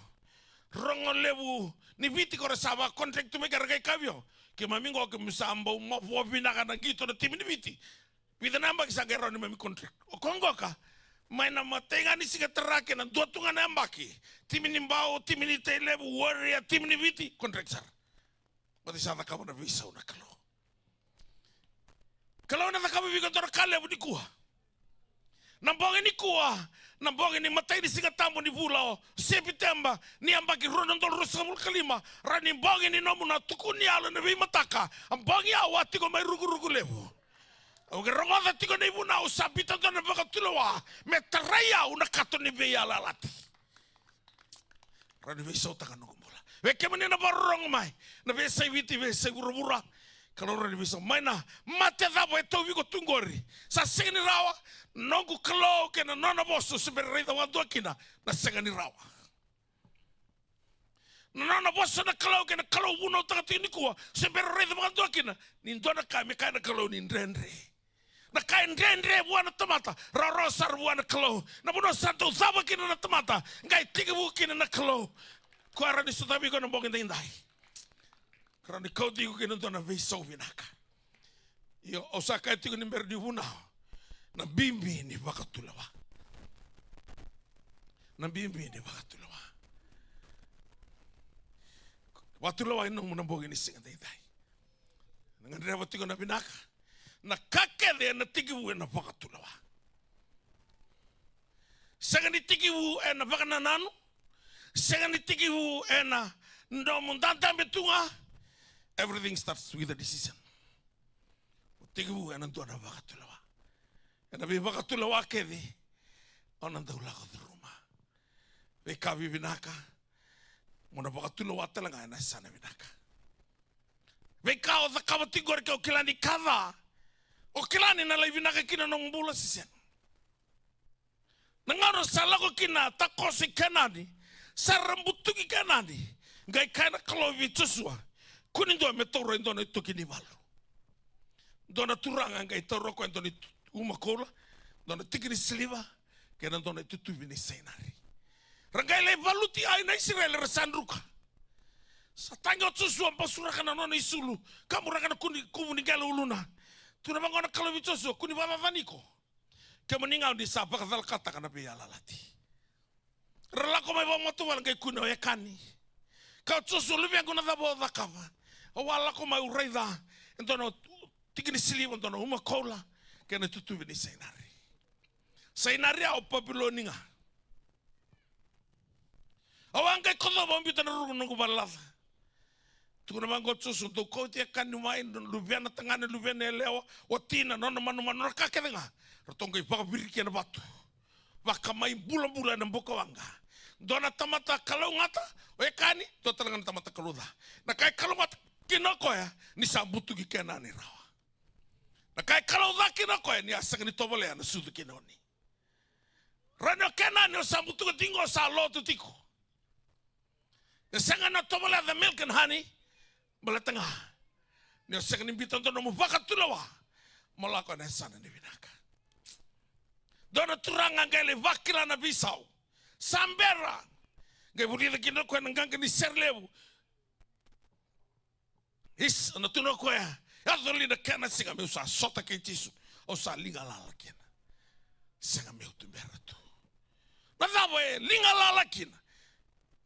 rogo levu ni Viti ko ra sa va contract tu mai, ka ra qai kaya vei au, keimami qo keimami sa bau mavoa vinaka na qito na timi ni Viti. Vica na yabaki sa qai rawa neimami contract. O koya qoka, mai na imatai ga ni siga tara kei na dua tu ga na yabaki, timi ni Bau, timi ni Tailevu, Warrior, timi ni Viti, contract sara. Baleta sa cakava na veisau na Kalou. Kalou ena cakava vei iko e dua na ka levu nikua. Na bogi nikua, na bogi ni imatai ni Siga Tabu ni vula o Sepiteba ni yabaki rua na udolu ruasagavulu ka lima, rawa ni bogi ni nomu na tukuni yalo ena veimataka. A bogi au a tiko mai Rukuruku Levu. Au qai rogoca tiko na ivunau, sa biuta dua na vakatulewa me tarai au na kato ni veiyalayalati. Rawa ni veisautaka na noqu bula. Vei kemuni na vakarorogo mai na veiyasai Viti, veiyasai vuravura, Kalou rawa ni veisau. Mai na mate cava e tauvi iko tu qori, sa sega ni rawa. Noqu Kalou kei na nona vosa, se bera raica vakadua kina, na sega ni rawa. Na nona vosa na Kalou kei na Kalou vunautaka tiko nikua, se bera raica vakadua kina ni dua na ka me kaya na Kalou ni dredre. Na ka e dredre vua na tamata, rawarawa sara vua na Kalou. Na vanua sa dau cava kina na tamata, qai tekivu kina na Kalou. Koya rawa ni sotavi iko na bogi daidai. Rawa ni kauti iko kina dua na veisau vinaka. Io, au sa kaya tiko ni bera ni vunau, na bibi ni vakatulewa. Na bibi ni vakatulewa. Vakatulewa e nomu na bogi ni siga daidai. Na gadreva tiko na vinaka. Na ka kece ena tekivu ena vakatulewa. Sega ni tekivu ena vakanananu. Sega ni tekivu ena nomu dadabe tu ga. Everything starts with a decision. O tekivu ena dua na vakatulewa. Ena veivakatulewa kece o na dau lako curuma. Veika vivinaka, mo na vakatulewa tale ga ena yasana vinaka. Veika o cakava tiko qori, ke o kila ni ka ca, o kila ni na lai vinaka kina na nomu bula se sega. Na gauna sa lako kina takoso i Kenani, sa ra butuki Kenani, qai kaya na Kalou vei Josua, kua ni dua me taura e dua na itoki ni valu. Dua na turaga qai taura o koya e dua na itu-, uma koula, dua na tiki ni siliva, kei na dua na itutuvi ni sainari. Ra qai lai valuti Ai na Isireli, ra sa druka. Sa tagi o Josua, basuraka na nona isulu, kaburaka na kuni, kuvu ni qele uluna. Tukuna vaqo na Kalou vei Josua, kua ni vakacacani iko. Kemuni ga oni sa vakacalakataka na veiyalayalati. Ra lako mai vakamatavuvale, qai kune o Ekani. Kaya o Josua, luvequ, na cava o cakava? Au a lako mai, au raica e dua na tiki ni siliva, dua na uma koula, kei na itutuvi ni sainari. Sainari ya o Papiloni ga. Au a qai kocova, au biuta na ruku na noqu valelaca. Tukuna vaqo o Josua, dou kauti Ekani mai, na luvena tagane, luvena yalewa, watina, nona manumanu, na ka kece ga. Ratou qai vakavirikia na vatu. Vakamai bulabula ena bukawaqa. Dua na tamata kalougata o Ekani, dua tale ga na tamata kalou ca. Na ka e kalougata kina o koya, ni sa butuki Kenani rawa. Na ka e kalouca kina o koya, ni a sega ni tovolea na sucu kina oni. Rawa ni o Kenani o sa butuka tiko qo, sa lotu tiko. E sega na tovolea the milk and honey, baleta ga ni o sega ni biuta dua nomu vakatulewa mo lako ena yasana ni vinaka. Dua na turaga qai lai vakila na veisau. Sa bera. Qai vulica kina o koya na qaqa ni sere levu. Isa, na tukuna o koya, yaco li na kena siga meu sa sota kei Jisu, au sa liga lala kina. Sega, meu tubera tu. Na cava e liga lala kina?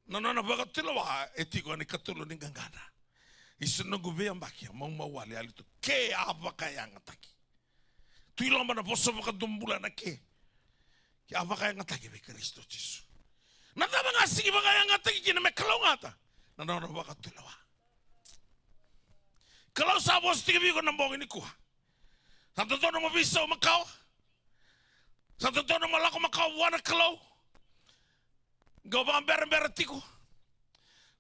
Na nona vakatulewa e tiko ena ikatolu ni qaqana. Isa, noqu veiyabaki, maumau wale, yali tu, ke a vakayagataki. Tu i loma na vosa vakadomobula na ke. Ke a vakayagataki vei Karisito Jisu. Na cava ga sigi vakayagataki kina me kalougata? Na nona vakatulewa. Kalou sa vosa tiko vei iko na bogi nikua. Sa dodonu mo veisau makawa. Sa dodonu mo lako makawa vua na Kalou. Qo vakaberabera tiko.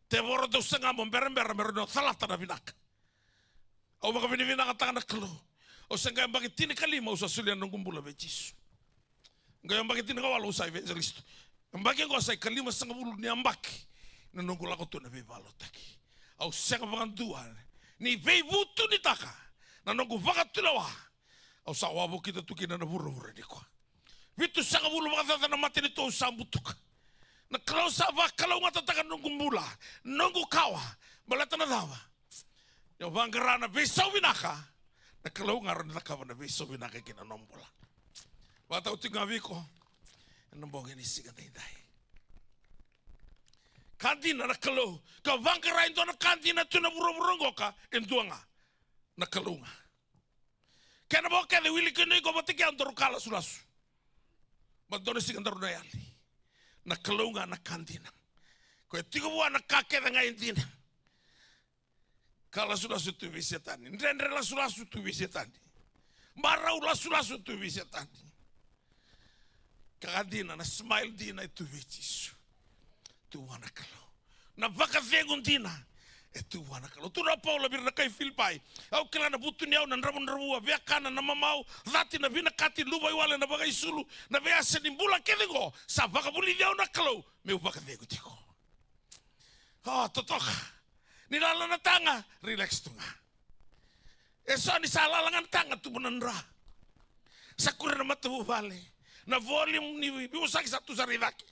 Tevoro, dou saga mo berabera me rawa ni o calata na vinaka. Au vakavinavinakataka na Kalou. Au sa qai yabaki tinikalima au sa solia na noqu bula vei Jisu. Qai yabaki tinikawalu au sa evangelist. Yabaki qo sa ikalimasagavulu ni yabaki na noqu lako tu na veivakalotutaki. Au sega vakadua ni veivutunitaka na noqu vakatulewa. Au sa wavokita tu kina na vuravura nikua. Vitusagavulu vakacaca na matanitu au sa butuka. Na Kalou sa vakalougatataka noqu bula, noqu kawa. Baleta na cava? Ni o vaqara na veisau vinaka, na Kalou ga rawa ni cakava na veisau vinaka ki na nomu bula. Vakatau tiko ga vei iko ena bogi ni siga daidai. Ka dina, na Kalou. Ka vaqara e dua na ka dina tu na vuravura qoka, e dua ga. Na Kalou ga. Kena vo kece, wili kina iko vata kei au, daru ka lasulasu. Baleta dua na siga daru na yali. Na Kalou ga na ka dina. Koya e tiko vua na ka kece ga e dina. Ka lasulasu tu vei Setani. Dredre lasulasu tu vei Setani. Marau lasulasu tu vei Setani. Ka dina, na smile dina e tu vei Jisu. Tu vua na Kalou. Na vakacegu dina e tu vua na Kalou. Tukuna o Paula vei ira na kai Filipai, au kila na vutuniyau, na dravudravua, viakana, na mamau, cati, na vinakati, luvaiwale, na vakaisulu, na veiyasa ni bula kece qo, sa vakavulici au na Kalou meu vakacegu tiko. O, totoka. Ni lala na taga, relax tu ga. E so ni sa lala ga na taga, tubu na dra. Sa kure na matavuvale. Na volume ni veivosaki sa tu sara i cake.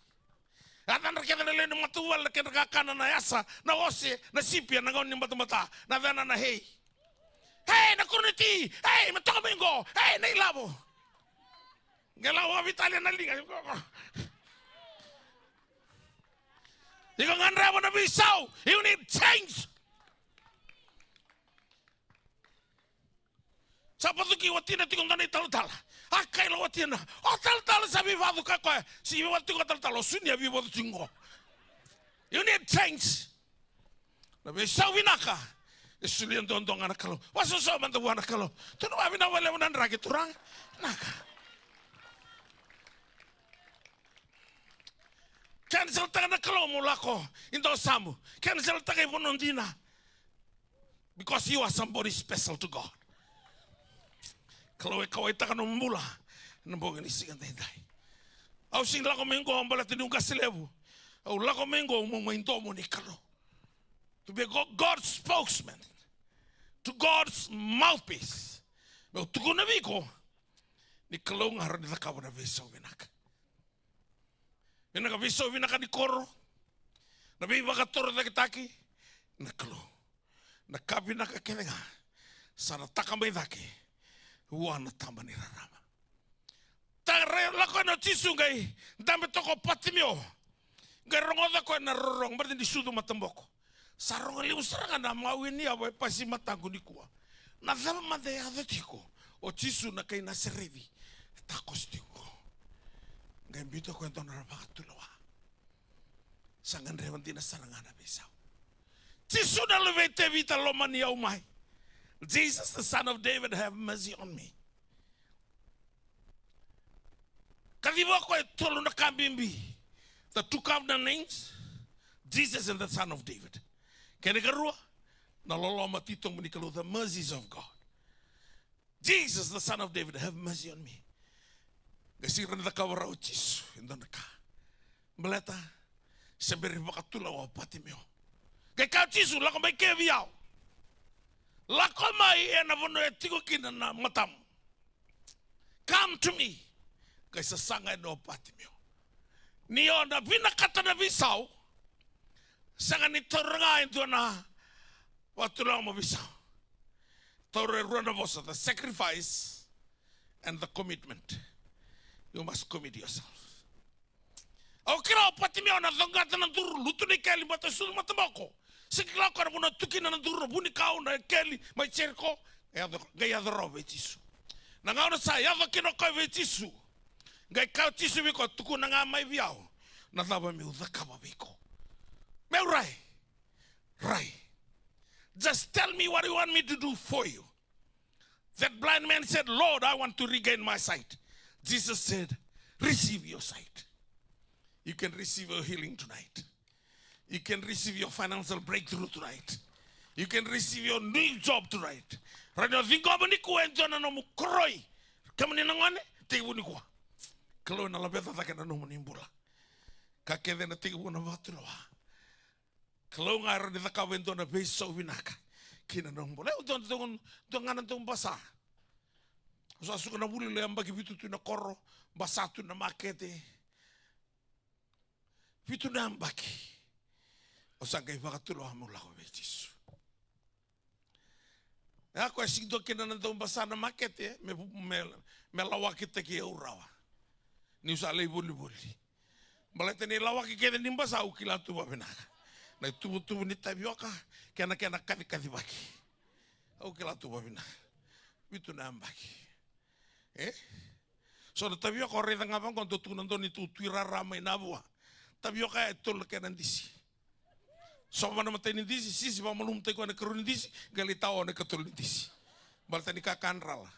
A cadra kece na lewe ni matavuvale na kedra kakana, na yasa, na ose, na sipia, na gauna ni batabata. Na cena na hei. Hei, na kuro ni ti. Hei, me toka mai qo. Hei, na ilavo. Qai lako vakaveitalia na liga. Iko gadreva na veisau. You need change. Sa vacuki watina tiko dua na italatala. A kaila watina. O talatala, sa veivacu, kaya o koya. Sa veivacu tiko o talatala, o Sunia veivacu tiko qo. You need change. Na veisau vinaka e solia duadua ga na Kalou. Vakasausau mada vua na Kalou. Tukuna vakavinaka vakalevu na draki, Turaga. Naka. Cancel-taka na Kalou mo lako i dau sabu. Cancel-taka i vanua dina. Because you are somebody special to God. Kalou e kauwaitaka nomu bula ena bogi ni siga daidai. Au sega ni lako mai qo baleta niu qase levu. Au lako mai qo meu mai domo ni Kalou. To be Go-, God's spokesman. To God's mouthpiece. Meu tukuna vei iko ni Kalou ga rawa ni cakava na veisau vinaka. Vinaka, veisau vinaka ni koro. Na veivakatorocaketaki. na Kalou. Na ka vinaka kece ga sa na taka mai cake vua na taba ni rarama. Ta ra lako yani o Jisu qai dabe toka o Patimeo. Qai rogoca koya na rorogo, baleta ni sucu mataboko. Sa rogo levu sara ga na mawi ni yavu e pasi mataqu nikua. Na cava mada e yaco tiko? O Jisu na kai Nasareci e takoso tiko. Qai biuta koya e dua na vakatulewa. Sa gadreva dina sara ga na veisau. Jisu na luve i Tevita, lomani au mai. Jesus, the son of David, have mercy on me. Kaciva o koya e tolu na ka bibi. The two covenant names, Jesus and the Son of David. Kena ikarua, na loloma titobu ni Kalou, the mercies of God. Jesus, the son of David, have mercy on me. Qai sega ni cakava rawa o Jisu e dua na ka. Baleta se bera ni vakatulewa o Patimeo. Qai kaya o Jisu, lako mai ke vei au. Lako mai ena vanua e tiko kina na matamu. Come to me. Qai sasaga yani o Patimeo. Ni o na vinakata na veisau, sega ni taura ga e dua na vakatulewa mo veisau. Taura e rua na vosa, the sacrifice and the commitment. You must commit yourself. Au kila o Patimeo na coqata na duru, lutu na ikeli, baleta sucu mataboko. Sega ni kila o koya na vanua tu kina na duru, na vunikau, na ikeli mai Jeriko. Qai yaco, qai yaco rawa vei Jisu. Na gauna sa yaco kina o koya vei Jisu, qai kaya o Jisu vei koya, tukuna ga mai vei au na cava meu cakava vei iko. Meu rai. Rai. Just tell me what you want me to do for you. That blind man said, Lord, I want to regain my sight. Jesus said, receive your sight. You can receive your healing tonight. You can receive your financial breakthrough tonight. You can receive your new job tonight. Rawa ni o ciqoma nikua e dua na nomu koroi. Kemuni na gone, tekivu nikua. Kalou ena laveta cake na nomuni bula. Ka kece ena tekivu na vakatulewa. Kalou ga e rawa ni cakava e dua na veisau vinaka kina nomu bula. E, au dua, dua, dua ga na dau basa. Au sa suka na vuli, lai yabaki vitu tu na koro, basa tu na makete. Vitu na yabaki. Au sa qai vakatulewa meu lako vei Jisu. E, a koya sega ni dua kina na dau basa na makete me, me, me lawakitaki au rawa. Niu sa lai volivoli. Baleta ni lawaki kece ni basa au kila tu vavinaka. Na ituvatuva ni tavioka kei na kena kacikacivaki. Au kila tu vavinaka. Vitu na yabaki. E? So na tavioka o raica ga vaqo, dau tukuna dua ni tu, tu i rara mai na vua. Tavioka ya e tolu na kena disi. Sova na matai ni disi, sisi vakamalumutaki koya na ikarua ni disi, qai lai tawa na ikatolu ni disi. Baleta ni kakadrala.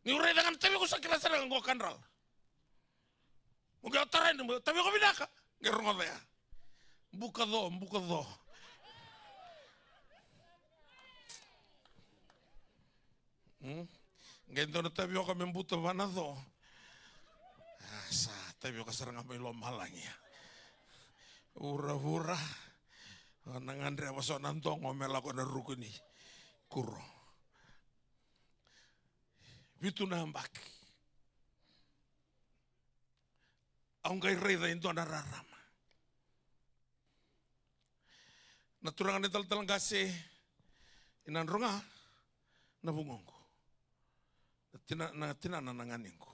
Niu raica ga na tavioka au sa kila sara ga qo kadrala. Mo qai o tarai na mo tavioka vinaka. Qai rogoca ya. Buka co, buka co. Hmm? Qai dua na tavioka me buta vana co. A, sa tavioka sara ga mai lomalagi ya. Vuravura. O na gadreva so na dogo me lako na ruku ni kuro. Vitu na yabaki. Au qai raica e dua na rarama. Na turaga na italatala qase i Nadroga, na vugoqu. Na tina, na tinana na ganequ.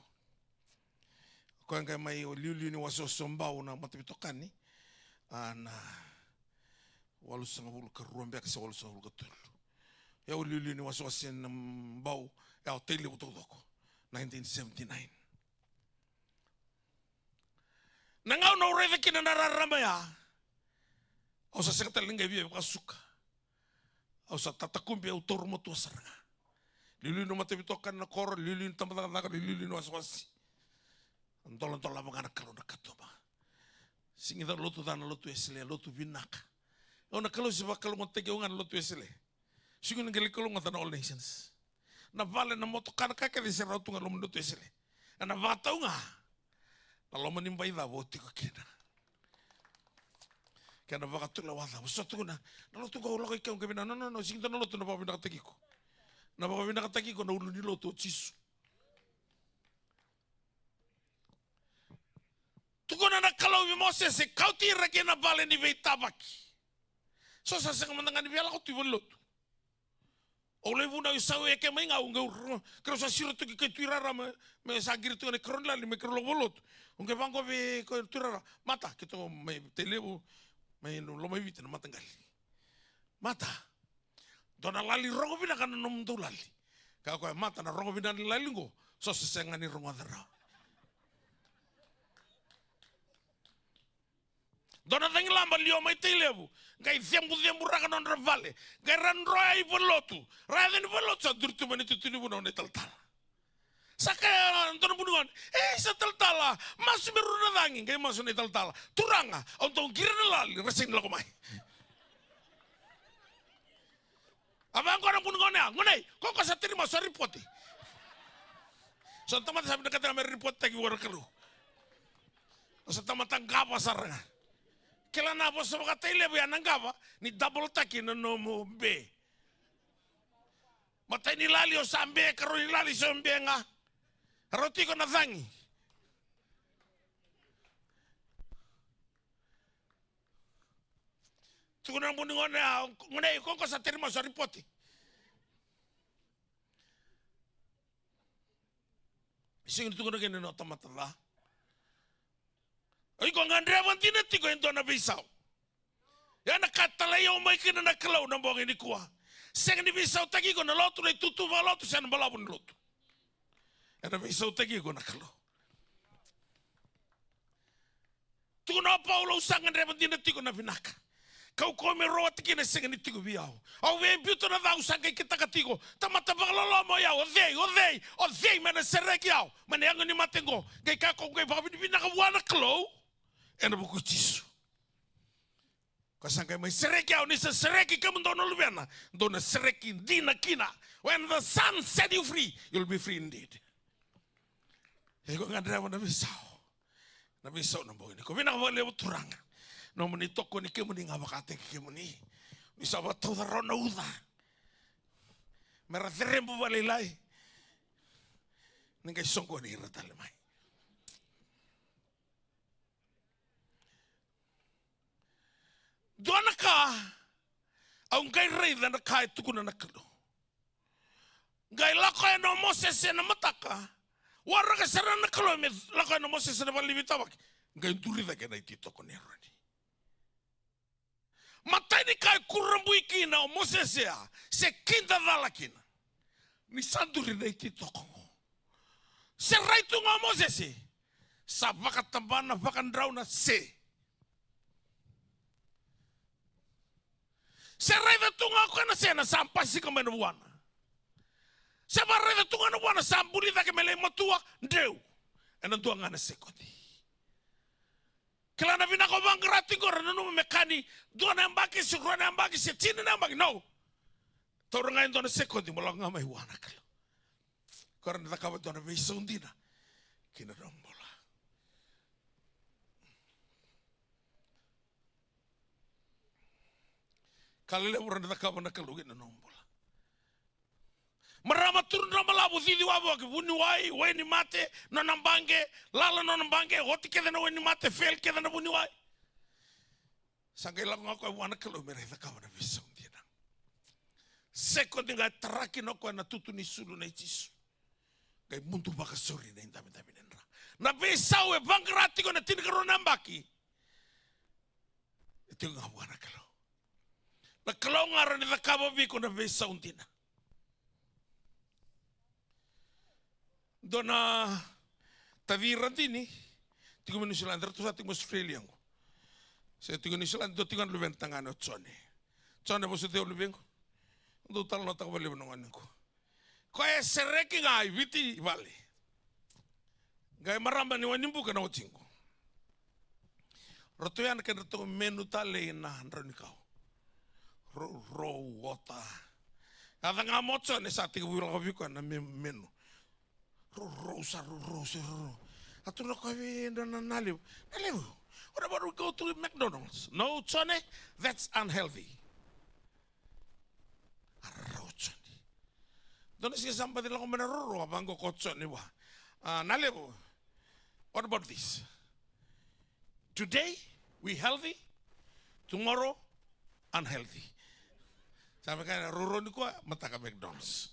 O koya qai mai o liuliu ni wasewase o Bau na mataveitokani. A, na walusagavulu ka rua beka se walusagavulu ka tolu. E o liuliu ni wasewase na Bau, e o Tailevu taucoko. Nineteen seventy-nine. Na gauna au raica kina na rarama ya, au sa sega tale ni qai via vakasuka. Au sa tatakube, au taura matua sara ga. Liuliu na mataveitokani, na koro, liuliu na tabacakacaka, liuliu na wasewase. A doladola vaka ga na Kalou na katuba. Sega ni ca lotu ca na lotu Wesele, lotu vinaka. Au na Kalou se vakalougatataki au ga na lotu Wesele. Sega ni qai lai kalougata na All Nations. Na vale, na motoka, na ka kece se rawa tu ga loma ni lotu Wesele. Ena vakatau ga na loma ni bai cava o tiko kina. Kei na vakatulewa cava. So tukuna, na lotu qo au lako i ke au qai vinaka. No, no, no, sega ni dua na lotu na vakavinakataki iko. Na vakavinakataki iko na ulu ni lotu o Jisu. Tukuna na Kalou vei Mosese, kauti ira ki na vale ni veitavaki. So sa sega mada ga ni via lako tu i valenilotu. Au lai vunau i Saueke mai ga, au qai ro-, keirau sa siro tu ki kai Tuirara me, me sa qiri tu ga na ikarua ni lali me keirau lako valenilotu. Au qai vaqo vei koya Tuirara. Mata, keitou mai Tailevu, mai Lomaiviti na mataqali. Mata, dua na lali rogo vinaka na nomudou lali. Kaya o koya, Mata, na rogo vinaka ni lali qo, so se sega ni rogoca rawa. Dua na cagilaba liwa mai Tailevu, qai cebuceburaka na nodra vale, qai ra droya i valenilotu, ra yaco i valenilotu sa duri tu mai na itutu ni vunau na italatala. Sa kaya dua na vunigone, e, sa talatala, masu me rua na cagi, qai masu na italatala. Turaga, au dau qiri na lali, ra sega ni lako mai. A vaqo na vunigone ya, gone, ko ko sa tiri masu a ripoti. So na tamata sa vinakata me ripotitaki vua na Kalou. O sa tamata qava sara ga. Kila na vosa vakaTailevu ya na qava, ni double taki na nomu be. Matai ni lali o sa be, karua ni lali so be ga. Rauti iko na cagi. Tukuna na vunigone ya, gone, ko ko sa tiri masu a ripoti. Sega ni tukuna kina na tamata ca. O iko gadreva dina tiko e dua na veisau. Ia na ka talai au mai kina na Kalou na bogi nikua. Sega ni veisautaki iko na lotu, na itutu vakalotu, se na balavu ni lotu. Ena veisautaki iko na Kalou. Tukuna o Paula, au sa gadreva dina tiko na vinaka. Kaukauwa me rawati kina e sega ni tiko vei au. Au via biuta na ca, au sa qai kitaka tiko. Tamata vakaloloma o yau, o cei, o cei, o cei me na sereki au mai na yago ni mate qo? Qai kaya, ko qai vakavinavinaka vua na Kalou ena vuku i Jisu. Ko sa qai mai sereki au, ni sa sereki kemudou na luvena, dou na sereki dina kina. When the Son set you free, you'll be free indeed. Iko gadreva na veisau. Na veisau na bogi nikua. Vinaka vakalevu Turaga. Nomuni tokoni kemuni ga vakataki kemuni. Ni sa vakatauca rawa na uca. Me ra cerebu vakalailai. Ni qai soqoni ira tale mai. Dua na ka, au qai raica na ka e tukuna na Kalou. Qai lako yani o Mosese ena mataka, waraka sara na Kalou me lako yani o Mosese ena vale ni veitavaki. Qai duri cake na ititoko nei Eroni. Matai ni ka e kurabui kina o Mosese ya, se kidacala kina. Ni sa duri na ititoko qo. Se rai tu ga o Mosese, sa vakatabana vakadrau na se. Se raica tu ga o koya na se, na sa basika mai na vuana. Se vakaraica tu ga na vuana, sa buli cake me lai matua, dreu. Ena dua ga na sekodi. Kila na vinaka o vaqara tiko qo, ra nanuma me ka ni dua na yabaki se rua na yabaki se tini na yabaki, no. Taura ga e dua na sekodi mo lako ga mai vua na Kalou. Ko ra na cakava e dua na veisau dina ki na nomu bula. Ka lelevu ra na cakava na Kalou ki na nomu bula. Marama, turaga, marama, turaga, vuniwai, wainimate, nona baqe, lala nona baqe, oti kece na wainimate, fail kece na vuniwai. Sa qai lako ga o koya vua na Kalou me ra cakava na veisau dina. Sekodi ga e tara kina o koya na tutu ni sulu nei Jisu. Qai mudu vakasauri na idavidavi ni dra. Na veisau e vaqara tiko ena tinikarua na yabaki. E tiko ga vua na Kalou. Na Kalou ga rawa ni cakava vei iko na veisau dina. Dua na taci Radini, tiko mai Niusiladi, ratou sa tiko mai Australia qo. Se tiko Niusiladi, dua tiko ga na luvena tagane o Jone. Jone, vosoti au luvequ. Dou talanoataka vakalevu na gone qo. Koya e sereki ga i Viti i vale. Qai marama ni Wainibuka na watiqu. Ratou ya na kedratou menu talei na draunikau. Rourou, ota. Yaca ga mo Jone sa tekivu lako vei koya na me-, menu. Rourou, sa rourou, sa rourou. A tukuna o koya vei dua na Nalevu. Nalevu, what about we go to McDonald's? No, Jone, that's unhealthy. A rau o Jone. Dua na siga sa baci lako mai na rourou, a vaqo ko Jone vua. A, Nalevu, what about this? Today, we healthy, tomorrow, unhealthy. Sa me kaya na roro nikua, mataka McDonald's.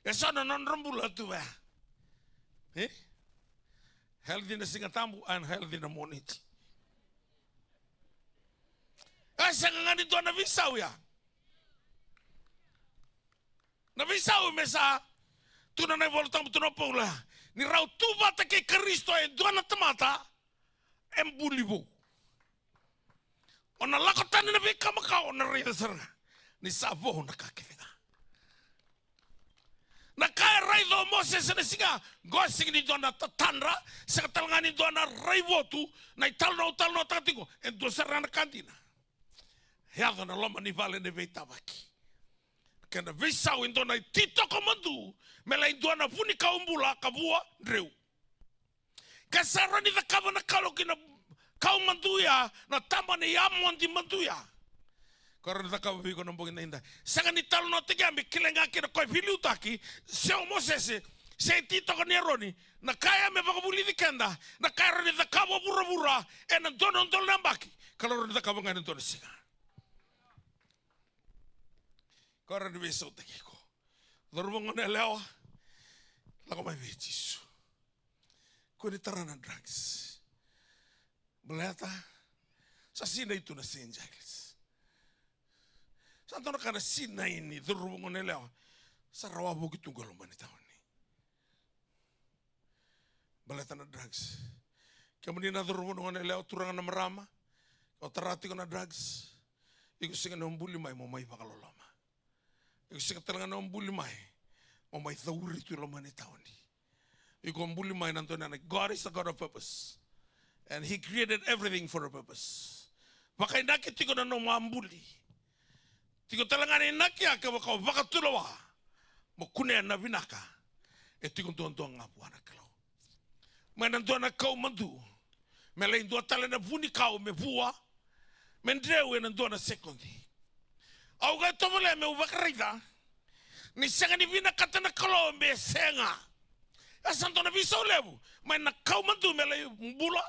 E so na nodra bula tu vea. Eh? Healthy na Siga Tabu, unhealthy na Moniti. E sega ga ni dua na veisau ya. Na veisau me sa tukuna na iVola Tabu, tukuna o Paula, ni rau tu vata kei Karisito e dua na tamata, e buli vou. O na lako tani na veika makawa, o na raica sara ga ni sa vou na ka kece ga. Na ka e raica o Mosese na siga qo, e sega ni dua na tatadra, sega tale ga ni dua na raivotu, na italanoa, talanoataka tiko, e dua sara ga na ka dina. Yaco na loma ni vale ni veitavaki. Kena veisau e dua na ititoko madu, me lai dua na vunikau bula ka vua dreu. Ke sa rawa ni cakava na Kalou kina kau madu ya, na taba ni yamodi madu ya. Ko rawa ni cakava vei iko na bogi nidai. Sega ni talanoataki ya me kilai ga kina ko e veiliutaki, se o Mosese, se ititoko ni Eroni, na ka ya me vakavulici keda, na ka e rawa ni cakava o vuravura, ena dua na udolu na yabaki, Kalou rawa ni cakava ga ena dua na siga. Ko rawa ni veisautaki iko. Cauravou, goneyalewa, lako mai vei Jisu. Kua ni tara na drugs. Baleta sa sinai tu na Saint Giles. Sa dua na ka na sinai ni cauravou, goneyalewa, sa ra wavoki tu qo e loma ni tauni. Baleta na drugs. Kemuni na cauravou, goneyalewa, turaga, na marama, o tara tiko na drugs, iko sega ni o buli mai mo mai vakaloloma. Iko sega tale ga ni o buli mai mo mai cauri tu e loma ni tauni. Iko buli mai na dua na, God is a God of purpose. And he created everything for a purpose. Vakainaki tiko na nomu a buli. Tiko tale ga na inaki ya kevaka o vakatulewa mo kunea na vinaka. E tiko duadua ga vua na Kalou. Mai na dua na kau madu, me lai dua tale na vunikau me vua, me dreu ena dua na sekodi. Au qai tovolea meu vakaraica ni sega ni vinakata na Kalou me sega. E sa dua na veisau levu, mai na kau madu me lai bula,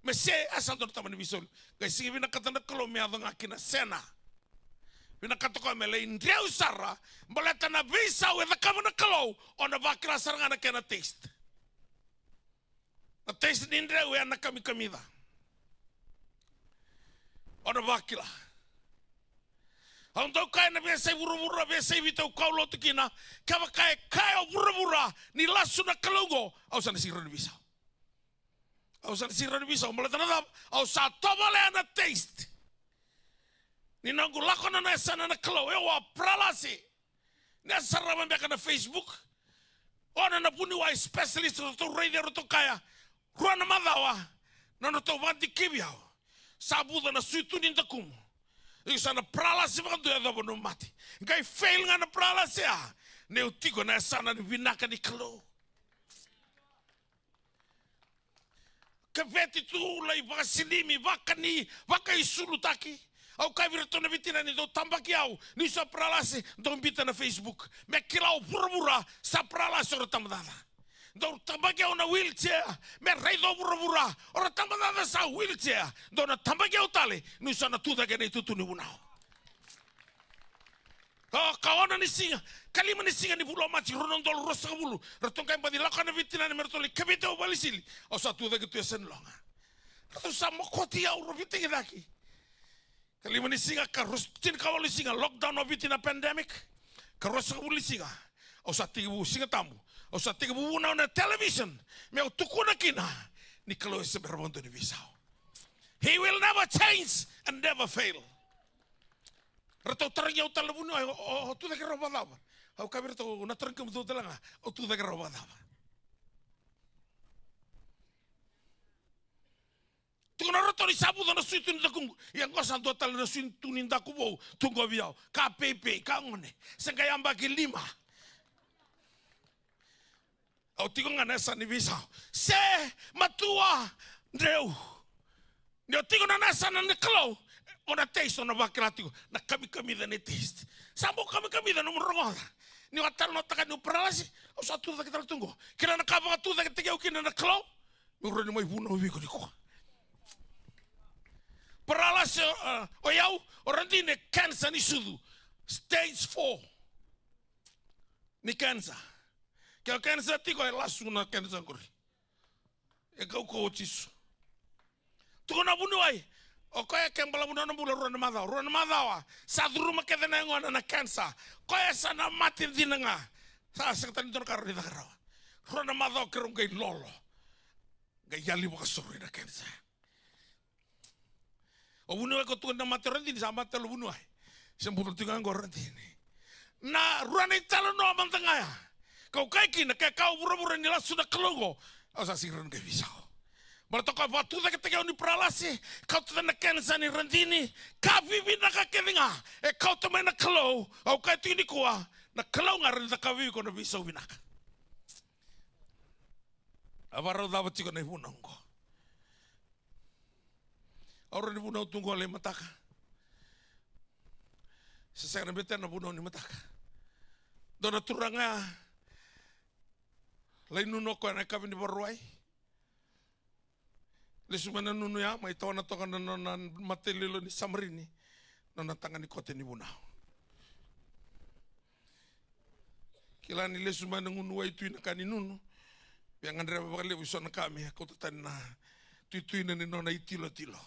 me se, e sa dua na taba ni veisau levu. Qai sega ni vinakata na Kalou me yaco ga kina sena. Vinakata o koya me lai dreu sara, baleta na veisau e cakava na Kalou, o na vakila sara ga na kena taste. Na taste ni dreu e na kamikamica. O na vakila. Au dau kaya na veiyasai vuravura, veiyasai Viti au kau lotu kina, kevaka e kaya o vuravura ni lasu na Kalou oqo, au sa na sega ni rawa ni veisau. Au sa na sega ni rawa ni veisau, baleta na cava? Au sa tovolea na taste. Ni noqu lako na, na yasana na Kalou, e, au a paralasi. Ni a sarava beka na Facebook. O na, na vuniwai specialist, ratou raici, ratou kaya, rua na macawa na nodratou vakadikevi au, sa vuca na suitu ni dakumu. Iko sa na paralasi vakadua, yacova nomu mate. Qai fail ga na paralasi ya, niu tiko na yasana ni vinaka ni Kalou. Keveti tu, lai vakasilimi, vakani, vakaisulutaki. Au kaya vei iratou na veitinani, dou tabaki au niu sa paralasi, dou biuta na Facebook. Me kila o vuravura sa paralasi o ra tabacakacaka. Dou tabaki au na wheelchair, me raica o vuravura o ra tabacakacaka sa wheelchair. Dou na tabaki au tale niu sa na tucake ena itutu ni vunau. O, ka ono ni siga, ka lima ni siga ni vula o Maji, rua na udolu ruasagavulu, ratou qai baci lako na veitinani me ratou lai keveti au vale ni sili. Au sa tucake tu e Senilua ga. Ratou sa mokoti au, rau veitagicaki. Ka lima ni siga, ka rua, tinikawalu ni siga, lockdown o Viti, na pandemic. Ka ruasagavulu ni siga, au sa tekivu, Siga Tabu, au sa tekivu vunau na television meu tukuna kina ni Kalou e se bera vakadua ni veisau. He will never change and never fail. Ratou tarogi au tale na vuniwai, o, o, o tucake rawa vakacava? Au kaya vei iratou, na tarogi kemudou tale ga, o tucake rawa vakacava? Tukuna ratou ni sa vuca na suitu ni dakuqu. Ia qo sa dua tale na suitu ni daku vou tu qo vei au. Ka peipei, ka gone. Se qai yabaki lima. Au tiko ga na yasana ni veisau. Se matua dreu. Ni o tiko na, na yasana ni Kalou, o na taste, o na vakila tiko na kamikamica ni taste. Sa bau kamikamica nomu rogoca. Niu a talanoataka niu paralasi, au sa tucake tale tu qo. Kila na ka vakatucaketaki au kina na Kalou, meu rawa ni mai vunau vei iko nikua. Paralasi o, o yau, o radini e kenisa ni sucu. Stage four ni kenisa. Ke o kenisa tiko e lasu na kenisa qori. E kaukauwa o Jisu. Tukuna vuniwai. O koya ke balavu na nona bula rua na macawa. Rua na macawa. Sa curuma kece na yagona na kenisa. Koya sa na mate dina ga. Sa sega tale ni dua na ka rawa ni caka rawa. Rua na macawa keirau qai lolo. Qai yali vakasoroi na kenisa. O vuniwai ko tukuna na mate o radini, sa mate tale o vuniwai. Se bula tiko ga qo o radini. Na rua na italanoa mada ga ya. Kau kaya kina, ke kau vuravura ni lasu na Kalou qo, au sa sega ni rawa ni qai veisau. Baleta o koya vakatucaketaki au ni paralasi, kauta na kenisa ni radini, ka vivinaka kece ga e kauta mai na Kalou. Au kaya tiko nikua, na Kalou ga rawa ni cakava vei iko na veisau vinaka. A vakarau cava tiko na ivunau qo? Au rawa ni vunau tu qo lai mataka. Se sega na betena na vunau ni mataka. Dua na turaga ya, lai nunu o koya na yakavi ni Vakarauwai. Lesu mai na nunu ya, mai tawana toka na nona matailoilo ni samarini, nona taga ni kote ni vunau. Kila ni lesu mai na gunu waitui na ka ni nunu. Via gadreva vakalevu eso na ka me kauta tani na tuituina ni nona itilotilo.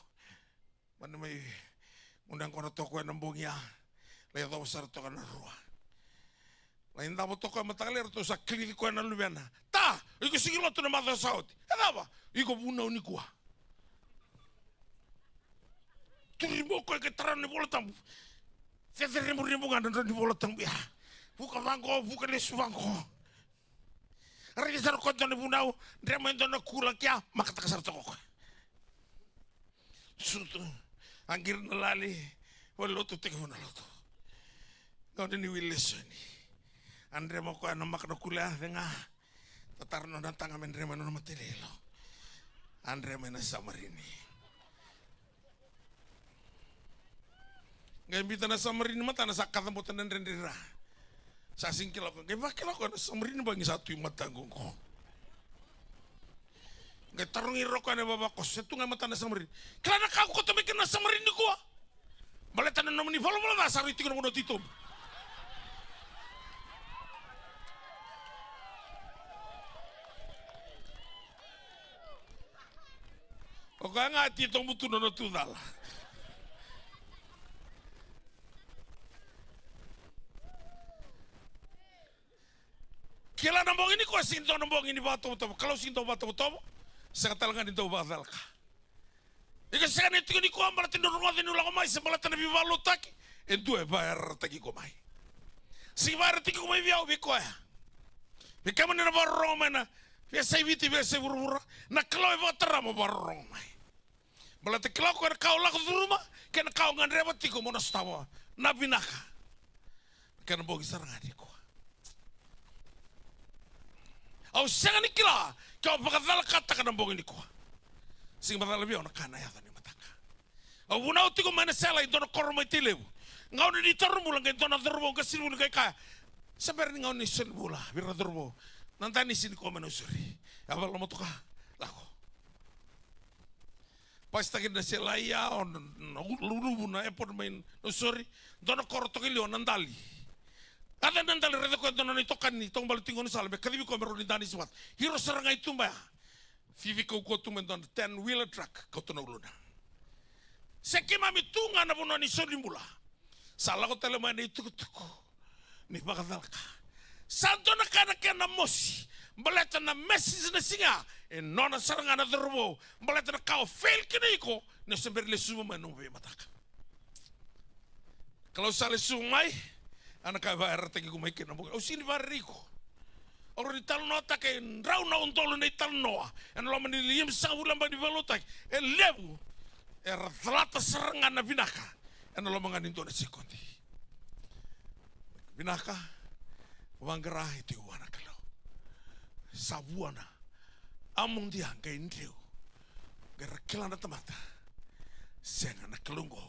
Mani mai gunu yaqona toka koya na bogi ya. Lai yacova sara toka na rua. Lai davo toka koya mataka lailai, ratou sa kilici koya na luvena. Ta, iko sigi lotu na macawa sa oti. E cava? Iko vunau nikua. Turi mo koya ke tara na iVola Tabu. Cecere mo ribu ga na drau ni Vola Tabu ya. Vuka vaqo, vuka lesu vaqo. Raici sara koya dua na vunau, drema e dua na kula kea, makataka sara toka koya. Sutu, a qiri na lali, vale lotu, tekivu na lotu. Gauna ni wili lesoni. A drema koya na maka na kula ya, cega. Tatara nona taga me drema nona matailoilo. A drema ena samarini. Qai biuta na samarini matana sa kaca bota na dredre ra. Sa sega ni kila o koya. Qai vakila o koya na samarini bagi sa tu i mataqu qo. Qai tarogi ira o koya na ivavakoso. Se tu ga e matana na samarini. Kila na ka ko kauta mai kina na samarini nikua? Baleta na nomuni valavala ca sa rui tiko na vanua titobu. O koya ga e titobu tu na nona tu cala. Kila na bogi nikua sega ni dua na bogi ni vakatovotovo. Kalou sega ni dau vakatovotovo. Sega tale ga ni dau vakacalaka. Iko sega ni tiko nikua baleta ni rogoca niu lako mai se baleta na veivakalotutaki. E dua e vakayarayarataki iko mai. Sega ni vakayarayarataki iko mai vei au, vei koya. Vei kemuni na vakarorogo mai na veiyasai Viti, veiyasai vuravura. Na Kalou e vakatara mo vakarorogo mai. Baleta kila o koya na ka o lako curuma kei na ka o gadreva tiko mo na sotava na vinaka. Kena bogi sara ga nikua. Au sega ni kila ke o vakacalakataka na bogi nikua. Sega ni macala vei au na ka na yaco ni mataka. Au vunau tiko mai na sela e dua na koro mai Tailevu. Gauna ni taro bula qai dua na cauravou qasenivuli qai kaya, se bera ni gauna ni solibula vei ira na cauravou. Na danisi ni kua mai Nausori. A vakalomotoka. Lako. Pasitaki na sela ia, o na, na, na luluvu na airport mai Nausori. Dua na koro toka i liu o Nadali. Yaco i Nadali, raica koya e dua na nona itokani ni taubale tiko ni sala me kacivi koya me rawa ni danisi vata. Hiro sara ga i tuba ya. Cici kaukauwa tu mai dua na ten wheeler truck, kauta na uluna. Se keimami tu ga na vanua ni solibula. Sa lako tale mai na itukutuku ni vakacalaka. Sa dua na ka na kena mosi. Baleta na message na siga e nona sara ga na cauravou. Baleta na ka o fail kina iko ni o se bera ni lesuva mai nomu veimataka. Kalou sa lesuva mai. A na ka e vakayarayarataki iko mai kina na bogi. Au sega ni vakarerei iko. Au rawa ni talanoataka e drau na udolu na italanoa ena loma ni limasagavulu na yabaki ni veivakalotutaki. E levu era calata sara ga na vinaka ena loma ga ni dua na sekodi. Vinaka, vaqara e tiko vua na Kalou. Sa vuana. A mudia qai dreu. Qai ra kila na tamata. Sega, na Kalou qo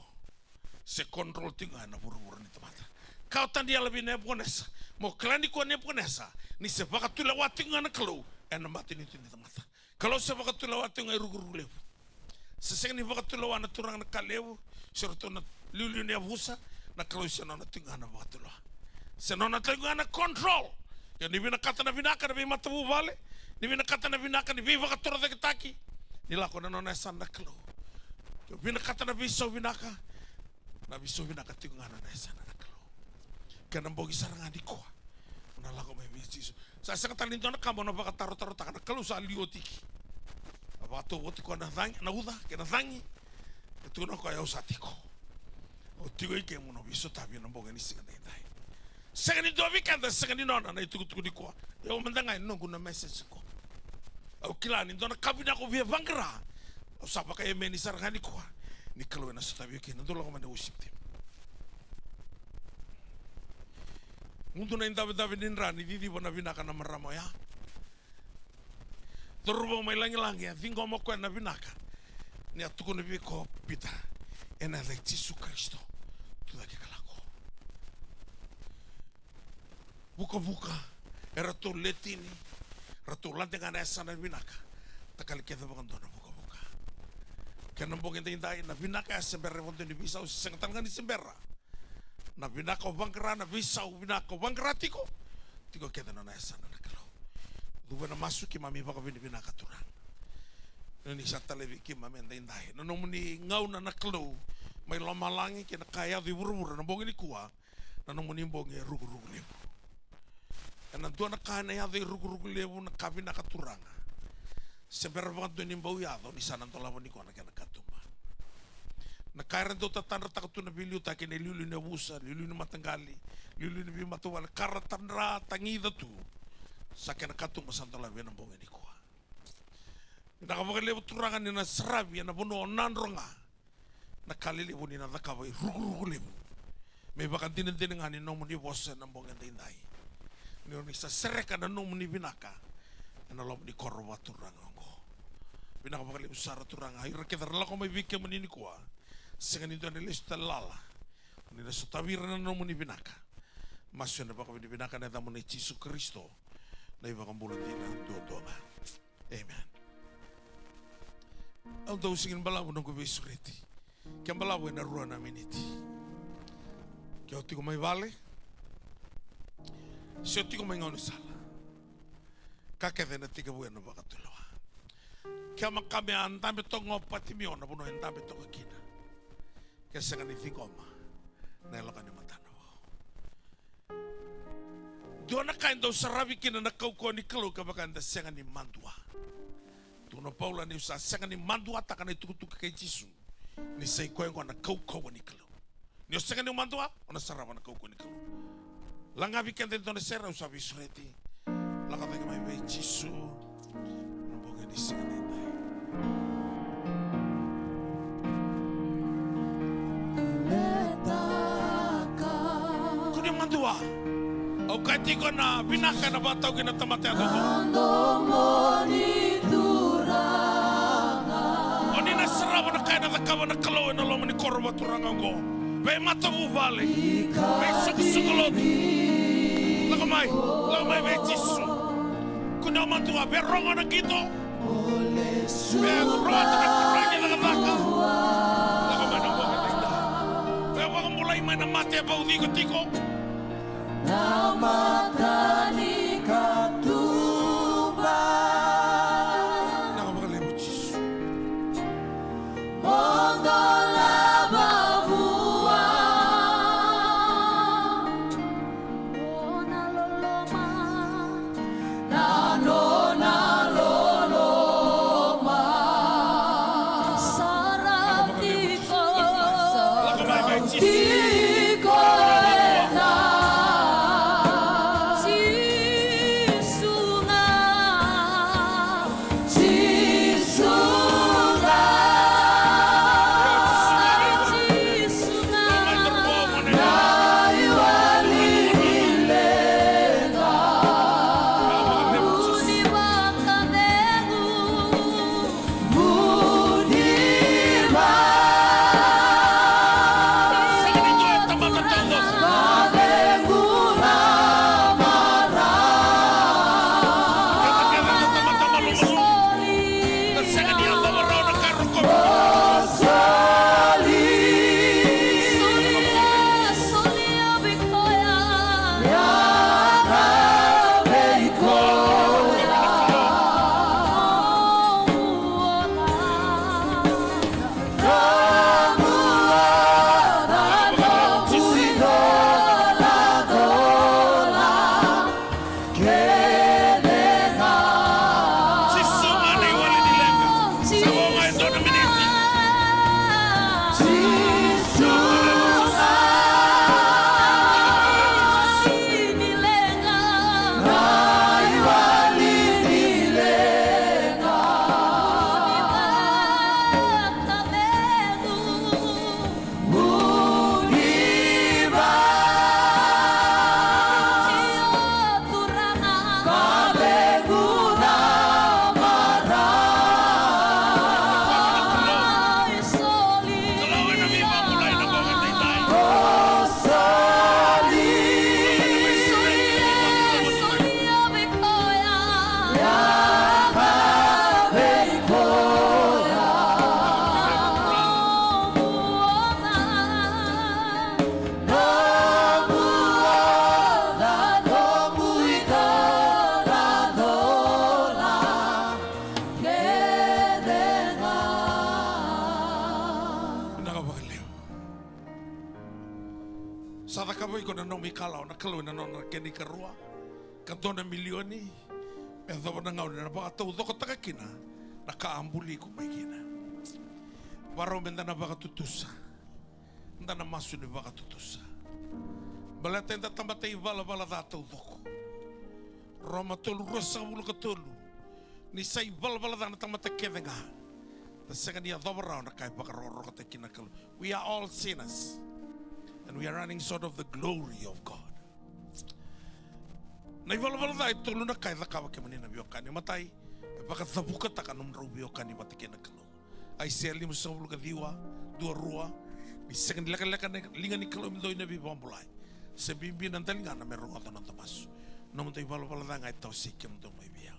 se control tiko ga na vuravura ni tamata. Kaya o Taniela vei Nepukanesa, mo kila nikua Nepukanesa, ni se vakatulewa tiko ga na Kalou ena matanitu ni tamata. Kalou se vakatulewa tiko ga e rukuruku levu. Se sega ni vakatulewa na turaga na ka levu, se ratou na liuliu ni yavusa, na Kalou se nona tiko ga na vakatulewa. Se nona tiko ga na control. Ia ni vinakata na vinaka na veimatavuvale, ni vinakata na vinaka ni veivakatorocaketaki, ni lako na nona yasana na Kalou. Ke o vinakata na veisau vinaka, na veisau vinaka tiko ga na nona yasana na Kalou. Kena bogi sara ga nikua, o na lako mai vei Jisu. Sa sega tale ni dua na ka mo na vakatarotarotaka, na Kalou sa liu oti ki. A vakatau oti koya na cagi, na uca kei na cagi. E tukuna o koya, au sa tiko. Au tiko i ke mo na veisotavi ena bogi ni siga daidai. Sega ni dua vei keda sega ni nona na itukutuku nikua. Ia au mada ga e noqu na message qo. Au kila ni dua na ka vinaka au via vaqara. Au sa vakaemeni sara ga nikua ni Kalou ena sotavi au kina. Dou lako mai na worship team. Mudu na idavedave ni dra ni ciciva na vinaka na marama oya. Cauravou mai lagilagi, a ciqoma o koya na vinaka. Ni a tukuna vei koya o Pita, ena yaca i Jisu Karisito, tucake ka lako. Vukavuka, eratou le tini, ratou lade ga na yasana vinaka. Takali kece vakadua na vukavuka. Kena bogi daidai, na vinaka ya se bera vakadua ni veisau, se sega tale ga ni se bera. Na vinaka o vaqara, na veisau vinaka o vaqara tiko, tiko kece na nona yasana na Kalou. Cuva ena masu, keimami vakavinavinaka Turaga. Ni sa talai vei keimami edaidai na nomuni gauna na Kalou, mai lomalagi kei na ka e yaco i vuravura na bogi nikua, na nomuni bogi e rukuruku levu. Ena dua na ka ena yaco e rukuruku levu, na ka vinaka Turaga. Se bera vakadua ni bau yaco, ni sa na dolava nikua na kena katuba. Na ka era dau tatadrataka tu na veiliutaki, na iliuliu ni yavusa, iliuliu ni mataqali, iliuliu ni veimatavuvale, ka ra tadra tagica tu. Sa kena katuba sa dolava ena bogi nikua. Vinaka vakalevu Turaga ni na saravi ena vanua o Nadroga. Na ka lelevu ni na cakava i rukuruku levu. Me ivakadinadina ga ni nomuni vosa ena bogi edaidai. Ni oni sa sereka na nomuni vinaka ena loma ni koro vakaturaga oqo. Vinaka vakalevu sara Turaga, ira kece ra lako mai vei kemuni nikua. Sega ni dua na lesu tale lala. Oni na sotavi ira na nomuni vinaka. Masu ena vakavinavinaka ena yacamuni Jisu Karisito, na iVakabula dina duadua ga. Amen. Au dau sega ni balavu noqu veisureti. Ke balavu ena rua na miniti. Ke o tiko mai vale, se o tiko mai gaunisala, ka kece ena tekivu ena vakatulewa. Kemaka me a dabe toka ga o Patimio na vanua e dabe toka kina, ke sega ni ciqoma na yaloka ni matana vou. Dua na ka e dau saravi kina na kaukauwa ni Kalou kevaka eda sega ni madua. Tukuna o Paula, niu sa sega ni maduataka na itukutuku kei Jisu, ni sa i koya oqo na kaukauwa ni Kalou. Ni o sega ni madua, o na sarava na kaukauwa ni Kalou. Lagavi keda e dua na sere, au sa veisureti. Lako cake mai vei Jisu. Na bogi ni siga edaidai. Kua ni madua. Au kaya tiko na vinaka ena vakatau kina na tamata yadua. Oni na sarava na ka ena cakava na Kalou ena loma ni koro vakaturaga oqo. Veimatavuvale, veisukusuku lotu. Lako mai, lako mai vei Jisu. Kua ni o madua, veirogo na qito. Veirogo na koro ni cakacaka. Lako mai na bogi edaidai. Veivakabulai mai na mate e vauci iko tiko. Na mata ni katuba. Vinaka vakalevu Jisu. Mo dolava vua. Mo na loloma. Na nona loloma. Sara tiko. Lako mai vei Jisu. Tiko ena. na nomu ikalawa na Kalou ena nona kena ikarua ka dua na milioni, me yacova na gauna ena vakataucokotaka kina na ka a buli iko mai kina. Varau meda na vakatutusa. Da na masu ni vakatutusa. Baleta eda tamata ivalavala ca taucoko. Roma tolu, ruasagavulu ka tolu. Ni sa ivalavala ca na tamata kece ga, da sega ni yacova rawa na ka e vakarokorokotaki kina na Kalou. We are all sinners. And we are running short of the glory of God. Na ivalavala ca e tolu na ka e cakava, kemuni na veiwekani. Matai, e vakacavukataka nomudrau veiwekani vata kei na Kalou. Aisea limasagavulu ka ciwa, dua, rua. Ni sega ni lekaleka na liga ni Kalou me dua na veivakabulai, se bibi na daligana me rogoca na noda masu. Nomudou ivalavala ca ga e tawasei kemudou mai vei au.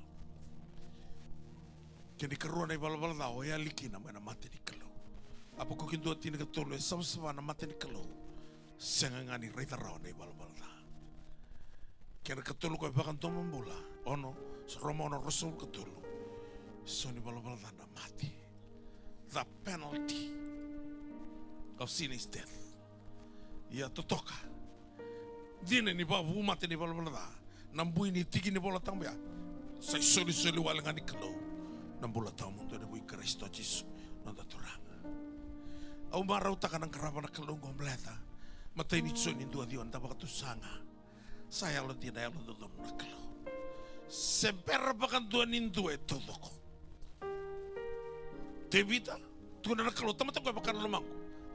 Kena ikarua na ivalavala ca, o yali kina mai na mata ni Kalou. Apakuki dua, tinikatolu, e savasava na mata ni Kalou. Sega ga ni raica rawa na ivalavala ca. Kena ikatolu ko e vakadomobula. Ono, Roma ono, ruasagavulu ka tolu. So ni valavala ca na mate. The penalty of sin is death. Ia totoka, dina ni vakavu mate na ivalavala ca, na bui ni tiki ni Vola Tabu ya, sa isolisoli wale ga ni Kalou na bula tawamudu ena vuku i Karisito Jisu, noda Turaga. Au marautaka na qarava na Kalou oqo baleta matai ni Joni dua, ciwa, da vakatusa ga. Sa yalodina, yalododonu na Kalou. Se bera vakadua ni dua e taucoko. Tevita, tukuna na Kalou, tamata qo e vaka na lomaqu.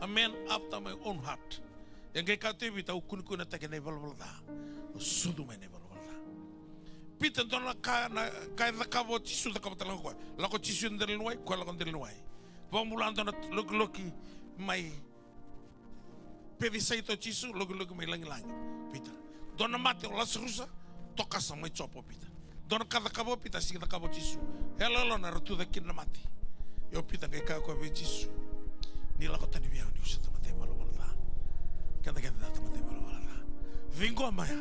A man after my own heart. E qai kaya o Tevita, au kunekunetaki ena ivalavala ca. Au sucu mai na ivalavala ca. Pita, dua na ka, na ka e cakava o Jisu, cakava tale ga o koya. Lako o Jisu e dela ni wai, koya lako e dela ni wai. Vakabula dua na lokiloki mai Pecisaita o Jisu, lokiloki mai lagilagi. Pita. Dua na mate o Lasarusa, tokasa mai Jopa o Pita. Dua na ka cakava o Pita, sega ni cakava o Jisu. E yaloyalona era tu cake kina na mate. Ia o Pita qai kaya o koya vei Jisu, ni lako tani vei au, niu sa tamata ivalavala ca. Keda kece da tamata ivalavala ca. Ciqoma ya,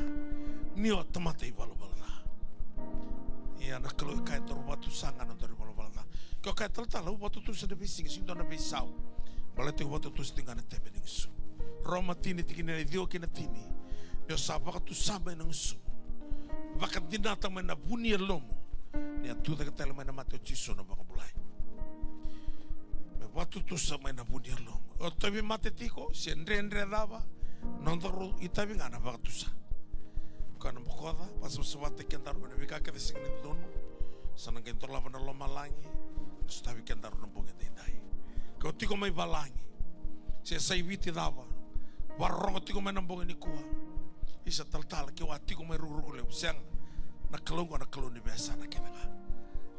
ni o tamata ivalavala ca. Ia na Kalou e kaya, daru vakatusa ga na nodaru ivalavala ca. Ke o kaya talatala, au vakatutusa ena veisiga, sega ni dua na veisau. Baleta au vakatutusa tiko ga ena tebe ni gusu. Roma tini, tikina e ciwa ki na tini. Ni o sa vakatusa mai na gusumu, vakadinata mai na vu ni yalomu, ni a tu cake tale mai na mate o Jisu na vakabulai. Me vakatutusa mai na vu ni yalomu. O tauvimate tiko, se dredre cava, nodaru itavi ga na vakatusa. Koya na bokoca, vakasavasavataki kedaru mai na veika kece sega ni dodonu. Sa na qai dolava na lomalagi, na sotavi kedaru na bogi edaidai. Ke o tiko mai valagi, se sa i Viti cava, vakarorogo tiko mai na bogi nikua. Isa talatala, ke o a tiko mai rukuruku levu, sega. Na Kalou oqo na Kalou ni veiyasana kece ga.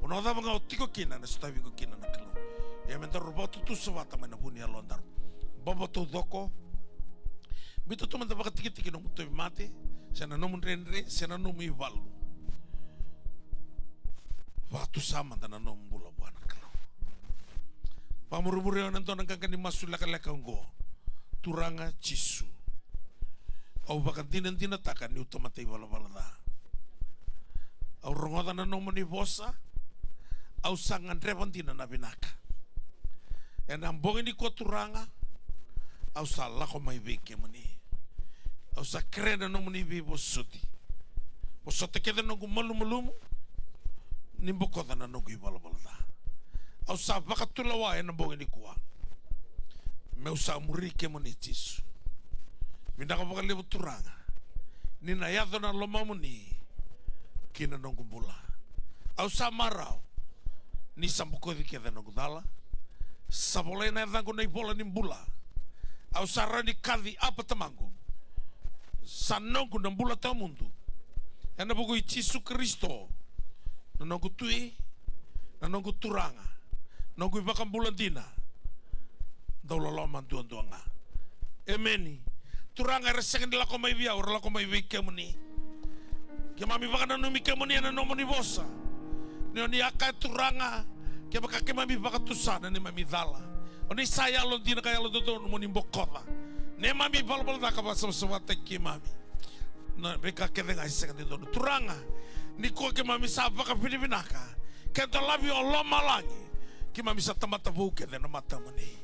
Vanua cava ga o tiko kina, ena sotavi iko kina na Kalou. Ia me daru vakatutusa vata mai na vu ni yalodaru. Bobo taucoko. Biuta tu mada vakatikitiki nomu tauvimate, se na nomu dredre, se na nomu ivalu. Vakatusa mada na nomu bula vua na Kalou. Vakamurimuri au ena dua na qaqa ni masu lekaleka oqo. Turaga Jisu, au vakadinadinataka niu tamata ivalavala ca. Au rogoca na nomuni vosa, au sa gadreva dina na vinaka. Ena bogi nikua Turaga, au sa lako mai vei kemuni. Au sa kerea na nomuni veivosoti. Vosota kece na noqu malumalumu, ni bokoca na noqu ivalavala ca. Au sa vakatulewa ena bogi nikua. Meu sa muri kemuni Jisu. Vinaka vakalevu Turaga, ni na yaco na lomamuni ki na noqu bula. Au sa marau ni sa bokoci kece na noqu cala. Sa volai na yacaqu na ivola ni bula. Au sa rawa ni kaci Apa Tamaqu. Sa noqu na bula tawamudu. Ena vuku i Jisu Karisito, na noqu Tui, na noqu Turaga, noqu iVakabula dina, dau loloma duadua ga. Emeni. Turaga, era sega ni lako mai vei au, era lako mai vei kemuni. Keimami vakananumi kemuni ena nomuni vosa. Ni oni a kaya Turaga, kevaka keimami vakatusa na neimami cala, oni sa yalodina ka yalododonu mo ni bokoca neimami ivalavala ca ka vakasavasavataki keimami. Na veika kece ga e sega ni dodonu. Turaga, nikua keimami sa vakavinavinaka. Ke dolavi o lomalagi, keimami sa tamata vou kece ena matamuni.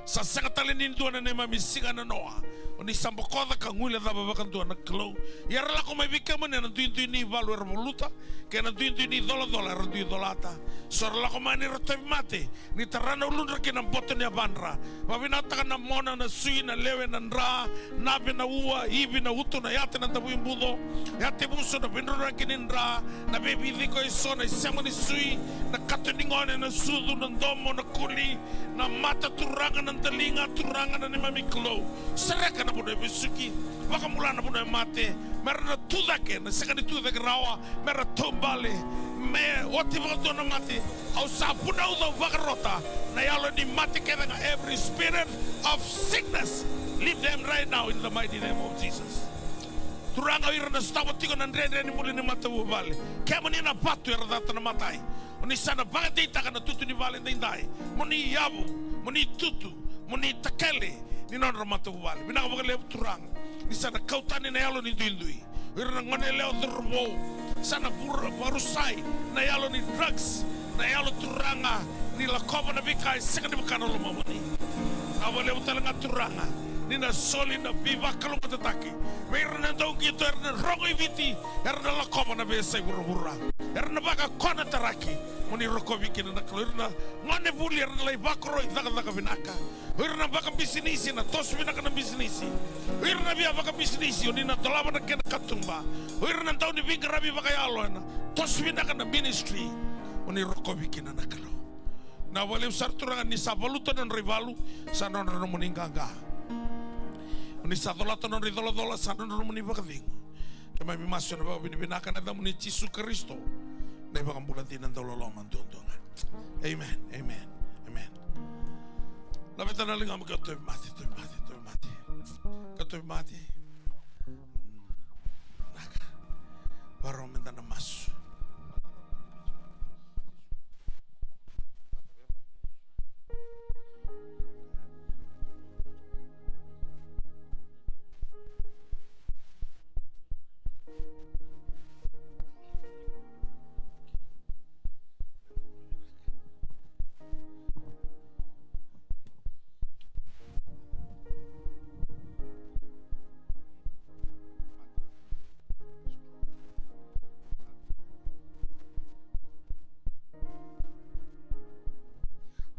Sa sega tale ni dua na neimami siga ena noa. O ni sa bokoca ka guilecava vakadua na Kalou. Ia era lako mai vei kemuni ena duidui ni valu era valuta, kei na duidui ni colacola era dui colata. So era lako mai ni ra tauvimate, ni tara na uludra kei na boto ni yavadra. Vakavinakataka na mona, na sui, na lewe, na dra, na ave, na ua, ivi, na uto, na yate, na davuibuco, yate vuso, na veidrodroyaki ni dra, na veiviciko eso, na isema ni sui, na kato ni gone, na sucu, na domo, na kuli, na mata, Turaga, na daliga, Turaga na neimami Kalou. Sereka na vanua e vesuki, vakabula na vanua e mate, me ra na tucake, na sega ni tucake rawa, me ra taubale, me oti vakadua na mate. Au sa vunauca, au vakarota na yalo ni mate kece ga, every spirit of sickness, leave them right now in the mighty name of Jesus. Turaga, o ira na sotava tiko na dredre ni buli ni matavuvale, kemuni na vatu era cata na matai. O ni sa na vakadeitaka na tutu ni vale edaidai. Mo ni yavu, mo ni tutu, mo ni takele ni nodra matavuvale. Vinaka vakalevu Turaga, ni sa na kau tani na yalo ni duidui. O ira na gone yalewa, cauravou, sa na vura, vakarusai na yalo ni drugs, na yalo Turaga ni lakova na veika e sega ni vaka na lomamuni. Vinaka vakalevu tale ga Turaga, ni na soli na veivakalougatataki vei ira na dauqito, era na rogo i Viti, era na lakova na veiyasai vuravura, era na vakakonataraki. Mo ni rokovi kina na Kalou. Ira na gone vuli era na lai vakoroi cakacaka vinaka. O ira na vakabisinisi, na toso vinaka na bisinisi. O ira na via vakabisinisi, o ni na dolava na kena katuba. O ira na dau ni veiqaravi vakayalo, ena toso vinaka na ministry. O ni rokovi kina na Kalou. Vinaka vakalevu sara Turaga, ni sa valuta na nodra ivalu, sa nodra nomuni qaqa. O ni sa colata na nodra icolacola, sa nodra nomuni vakacegu. Keimami masu ena vakavinavinaka ena yacamuni Jisu Karisito, na iVakabula dina dauloloma duadua ga. Amen, amen, amen. Laveta na ligamu, ke o tauvimate, tauvimate, tauvimate. Ke o tauvimate. Vinaka. Varau meda na masu.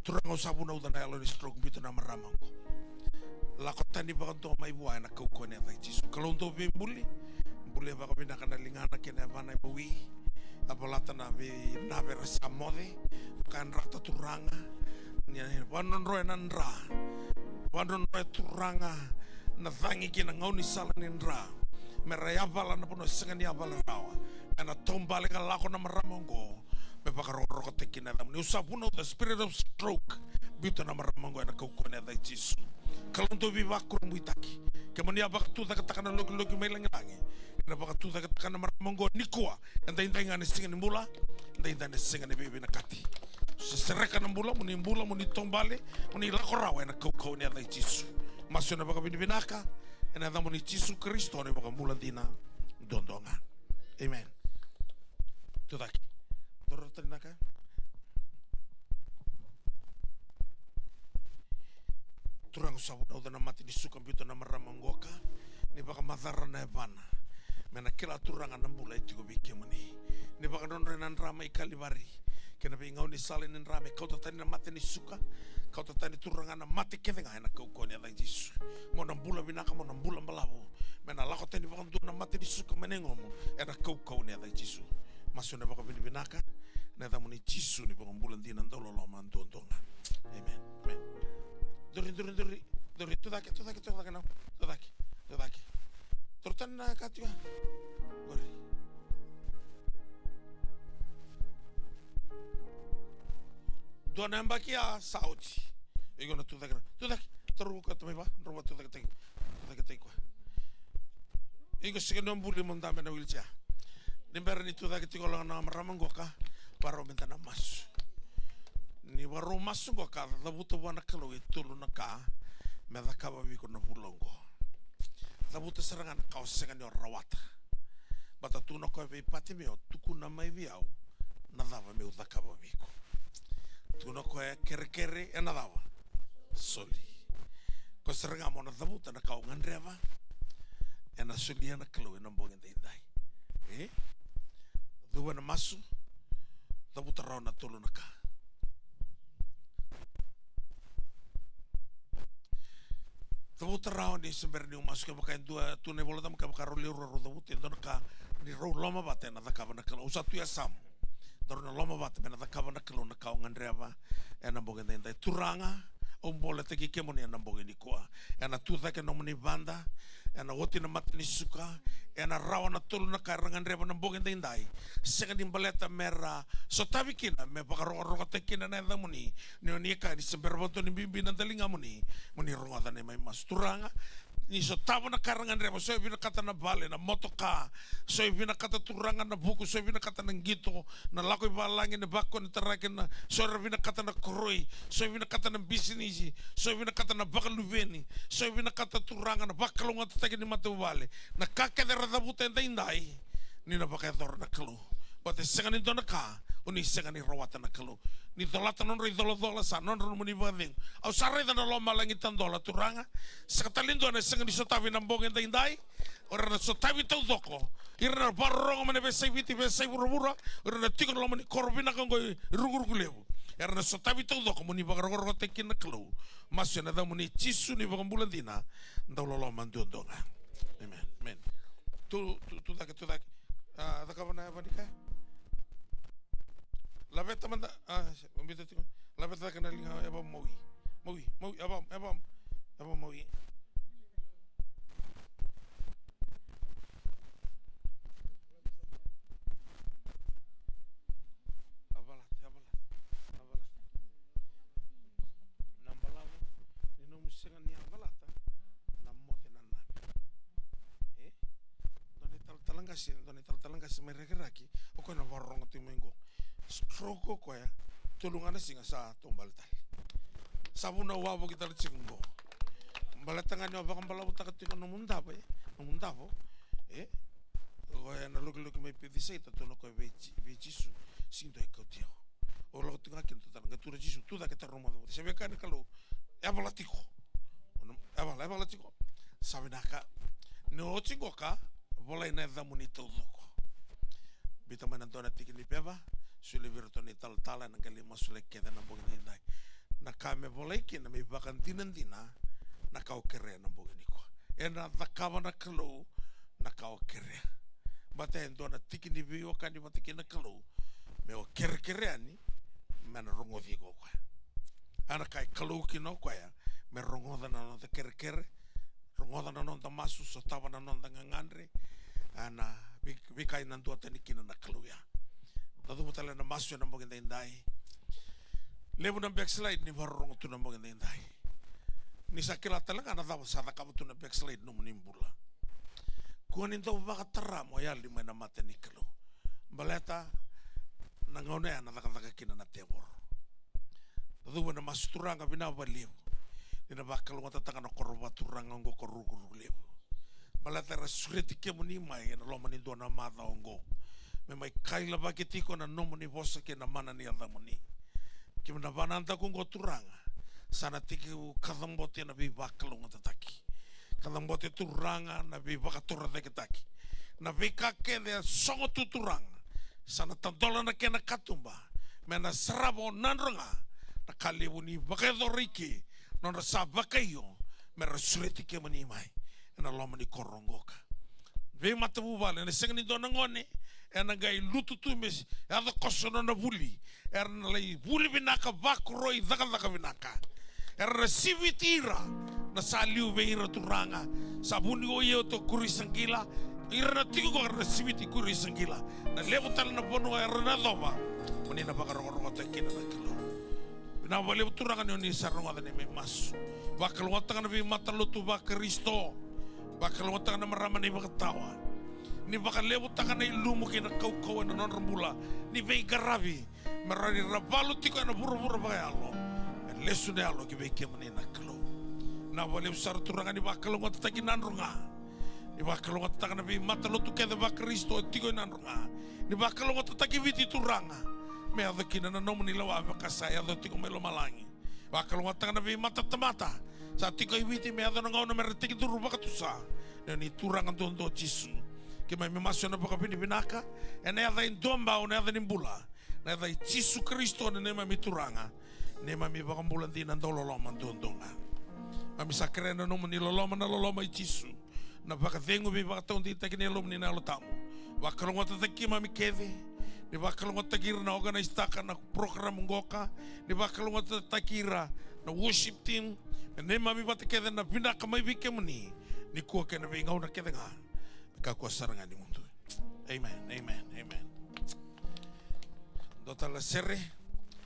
Turaga, au sa vunauca na yalo ni stroke, biuta na marama oqo. Lako tani vakadua mai vua ena kaukauwa ni yaca i Jisu. Kalou dau veibuli, bulia vakavinaka na ligana kei na yavana e mawi. A valata na vei, na vei ira sa moce, vakayadrata Turaga. Ni vakadrodroya na dra, vakadrodroya Turaga na cagi kei na gaunisala ni dra, me ra yavala na vanua e sega ni yavala rawa. Ena taubale ka lako na marama oqo me vakarokorokotaki na yacamuni. Au sa vunauca spirit of stroke, biuta na marama oqo ena kaukauwa ni yaca i Jisu. Kalou dau veivakurabuitaki, kemuni a vakatucaketaka na lokiloki mai lagilagi, ena vakatucaketaka na marama oqo nikua. Edaidai ga na siga ni bula, edaidai na siga ni veivinakati. Se sereka na bula, mo ni bula, mo ni taubale, mo ni lako rawa ena kaukauwa ni yaca i Jisu. Masu ena vakavinavinaka ena yacamuni Jisu Karisito na iVakabula dina duadua ga. Amen. Tucake. Doro tani na ka. Turaga, au sa vunauca na mate ni suka, biuta na marama oqo ka ni vakamacara na yavana, me na kila Turaga na bula e tiko vei kemuni. Ni vakadrodroi na dra mai Kalivari, kei na veigaunisala ni dra, me kauta tani na mate ni suka. Kauta tani Turaga na mate kece ga ena kaukauwa ni yaca i Jisu. Mo na bula vinaka, mo na bula balavu. Me na lako tani vakadua na mate ni suka mai na yagomu ena kaukauwa ni yaca i Jisu. Masu ena vakavinavinaka ena yacamuni Jisu na iVakabula dina dauloloma duadua ga. Amen. Amen. Duri, duri, duri, duri, tucake, tucake, tucake, na, tucake, tucake. Duri tani na ka tu ya. Duri. Dua na yabaki ya sa oti. Iko na tucake ra. Tucake. Taruku ka tamai va. Drau va tucake tiko. Tucake tiko. Iko sega ni buli mo dabe ena wheelchair. Ni bera ni tucake tiko, laga na marama qo ka, varau meda na masu. Ni varau masu qo ka, cavuta vua na Kalou e tolu na ka me cakava vei iko na vula qo. Cavuta sara ga na ka o sega ni o rawata. Baleta tukuna o koya vei Patimeo, tukuna mai vei au na cava meu cakava vei iko. Tukuna o koya kerekere ena cava? Soli. Ko sara ga mo na cavuta na ka o gadreva, ena solia na Kalou ena bogi daidai. E? Cuva na masu, cavuta rawa na tolu na ka. Cavuta rawa ni se bera niu masu, kevaka e dua tu na iVolatabu, kevaka rau lewe rua rau cavuta e dua na ka ni rau lomavata ena cakava na Kalou. Au sa tu e yasamu. Daru na lomavata me na cakava na Kalou na ka o gadreva ena bogi daidai. Turaga, au boletaki kemuni ena bogi nikua. Ena tu cake na nomuni vada, ena oti na mata ni suka, ena rawa na tolu na ka era gadreva na bogi daidai. Sega ni baleta me ra sotavi kina, me vakarokorokotaki kina na yacamuni. Ni oni kaya ni se bera vakadua ni bibi na daligamuni, mo ni rogoca na neimami masu. Turaga, ni sotava na ka era gadreva, so e vinakata na vale, na motoka, so e vinakata, Turaga, na vuku, so e vinakata na qito, na lako i valagi, na vakonetaraki, na, so era vinakata na koroi, so e vinakata na bisinisi, so e vinakata na vakaluveni, so e vinakata, Turaga, na vakalougatataki ni matavuvale. Na ka kece era cavuta edaidai, ni na vakayacora na Kalou. Baleta e sega ni dua na ka o ni sega ni rawata na Kalou. Ni colata na nodra icolacola, sa nodra nomuni vakacegu. Au sa raica na lomalagi tadola, Turaga. Sega tale ni dua na sega ni sotavi na bogi edaidai. O ira na sotavi taucoko, ira na vakarorogo mai na veiyasai Viti, veiyasai vuravura, o ira na tiko na loma ni koro vinaka oqo i Rukuruku Levu, era na sotavi taucoko, mo ni vakarokorokotaki kina na Kalou. Masu ena yacamuni Jisu na iVakabula dina, dau loloma duadua ga. Amen. Amen. Tu, tu, tu cake, tu cake. A, cakava na yava ni kaya. Laveta mada, a, se, o biuta tiko. Laveta cake na liga, yava mawi. Mawi, mawi, yava, yava, yava mawi. Yavalata, yavalata, yavalata. Na balavu ni nomu sega ni yavalata, na moce na nave. E? Dua na italatala qase, dua na italatala qase mai Rakiraki, o koya na vakarorogo tu mai qo. Stroke o koya, tolu ga na siga sa taubale tale. Sa vunau wavoki tale tiko qo. Baleta ga ni o vakabalavutaka tiko nomu davo, e? Nomu davo, e? O koya na lokiloki mai Pecisaita, tukuna o koya vei Ji-, vei Jisu, sega ni dua e kauti au. O lako tiko ga kina, tukuna, qai tukuna o Jisu, tu cake, taura nomu davo. Se vei kaya na Kalou, yavala tiko. Yavala, yavala tiko. Sa vinaka. Ni oti qoka, volai na yacamuni taucoko. Biuta mai na dua na tiki ni peva, solia vei iratou na italatala, ena qai lai masulaki kece ena bogi daidai. Na ka me volai kina, me ivakadinadina na ka o kerea ena bogi nikua. Ena cakava na Kalou na ka o kerea. Baleta e dua na tiki ni veiwekani vata kei na Kalou, me o kerekere yani, me na rogoci iko o koya. A na ka e Kalou kina o koya, me rogoca na noda kerekere, rogoca na noda masu, sotava na noda gagadre, a na vei-, veika ena duatani kina na Kalou ya. Da cuva tale na masu ena bogi daidai. Levu na backslide ni vakarorogo tu na bogi daidai. Ni sa kila tale ga na cava sa cakava tu na backslide nomuni bula. Kua ni dau vakatara mo yali mai na mata ni Kalou. Baleta na gauna ya na cakacaka kina na tevoro. Da cuva na masu, Turaga, vinaka vakalevu. Ni na vakalougatataka na koro vakaturaga oqo ko Rukuruku Levu. Baleta era sureti kemuni mai ena loma ni dua na macawa oqo, me mai kailavaki tiko na nomuni vosa kei na mana ni yacamuni. Kei na vanadaku oqo, Turaga, sa na tekivu kacabote na veivakalougatataki. Kacabote, Turaga, na veivakatorocaketaki. Na veika kece e sogo tu, Turaga, sa na tadola na kena katuba, me na sarava o Nadroga na ka levu ni vakayacora i ke, nodra sa vakaio me ra sureti kemuni mai ena loma ni koro oqo. Veimatavuvale, ena sega ni dua na gone ena qai lutu tu me yaco koso nona vuli. Era na lai vuli vinaka, vakoroi, cakacaka vinaka. Era na siviti ira na sa liu vei ira, Turaga. Sa vuni o ia o tou kurisa qila. Ira na tiko qo era na siviti kurisa qila. Na levu tale na vanua era na yacova, mo ni na vakarokorokotaki kina na Kalou. Vinaka vakalevu, Turaga, ni o ni sa rogoca na neimami masu. Vakalougatataka na veimatalotu vaKarisito. Vakalougatataka na marama na iVakatawa. Ni vakalevutaka na ilumu kei na kaukauwa ena nodra bula ni veiqaravi, me rawa ni ra valu tiko ena vuravura vakayalo. E lesu na yalo ki vei kemuni na Kalou. Vinaka vakalevu sara, Turaga, ni vakalougatataki Nadroga. Ni vakalougatataka na veimatalotu kece vaKarisito e tiko e Nadroga. Ni vakalougatataki Viti, Turaga, me yaco kina na nomuni lewa me ka sa yaco tiko mai lomalagi. Vakalougatataka na veimatatamata Sa tiko e Viti me yaco na gauna me ra tekiduru vakatusa. Na ni Turaga duadua o Jisu. Keimami masu ena vakavinavinaka ena yaca e dua bau, na yaca ni bula, na yaca i Jisu Karisito na neimami Turaga, neimami iVakabula dina, dauloloma duadua ga. Keimami sa kerea na nomuni loloma, na loloma i Jisu, na vakacegu veivakataudeitaki ni Yalomuni na Yalo Tabu. Vakalougatataki keimami kece, ni vakalougatataki ira na organise-taka na program qoka, ni vakalougatataki ira na worship team, me neimami vata kece na vinaka mai vei kemuni, nikua kei na veigauna kece ga, me kakua sara ga ni mudu. Amen, amen, amen. Dua tale na sere,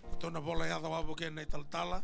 ratou na vola yaca wavoki ena italatala.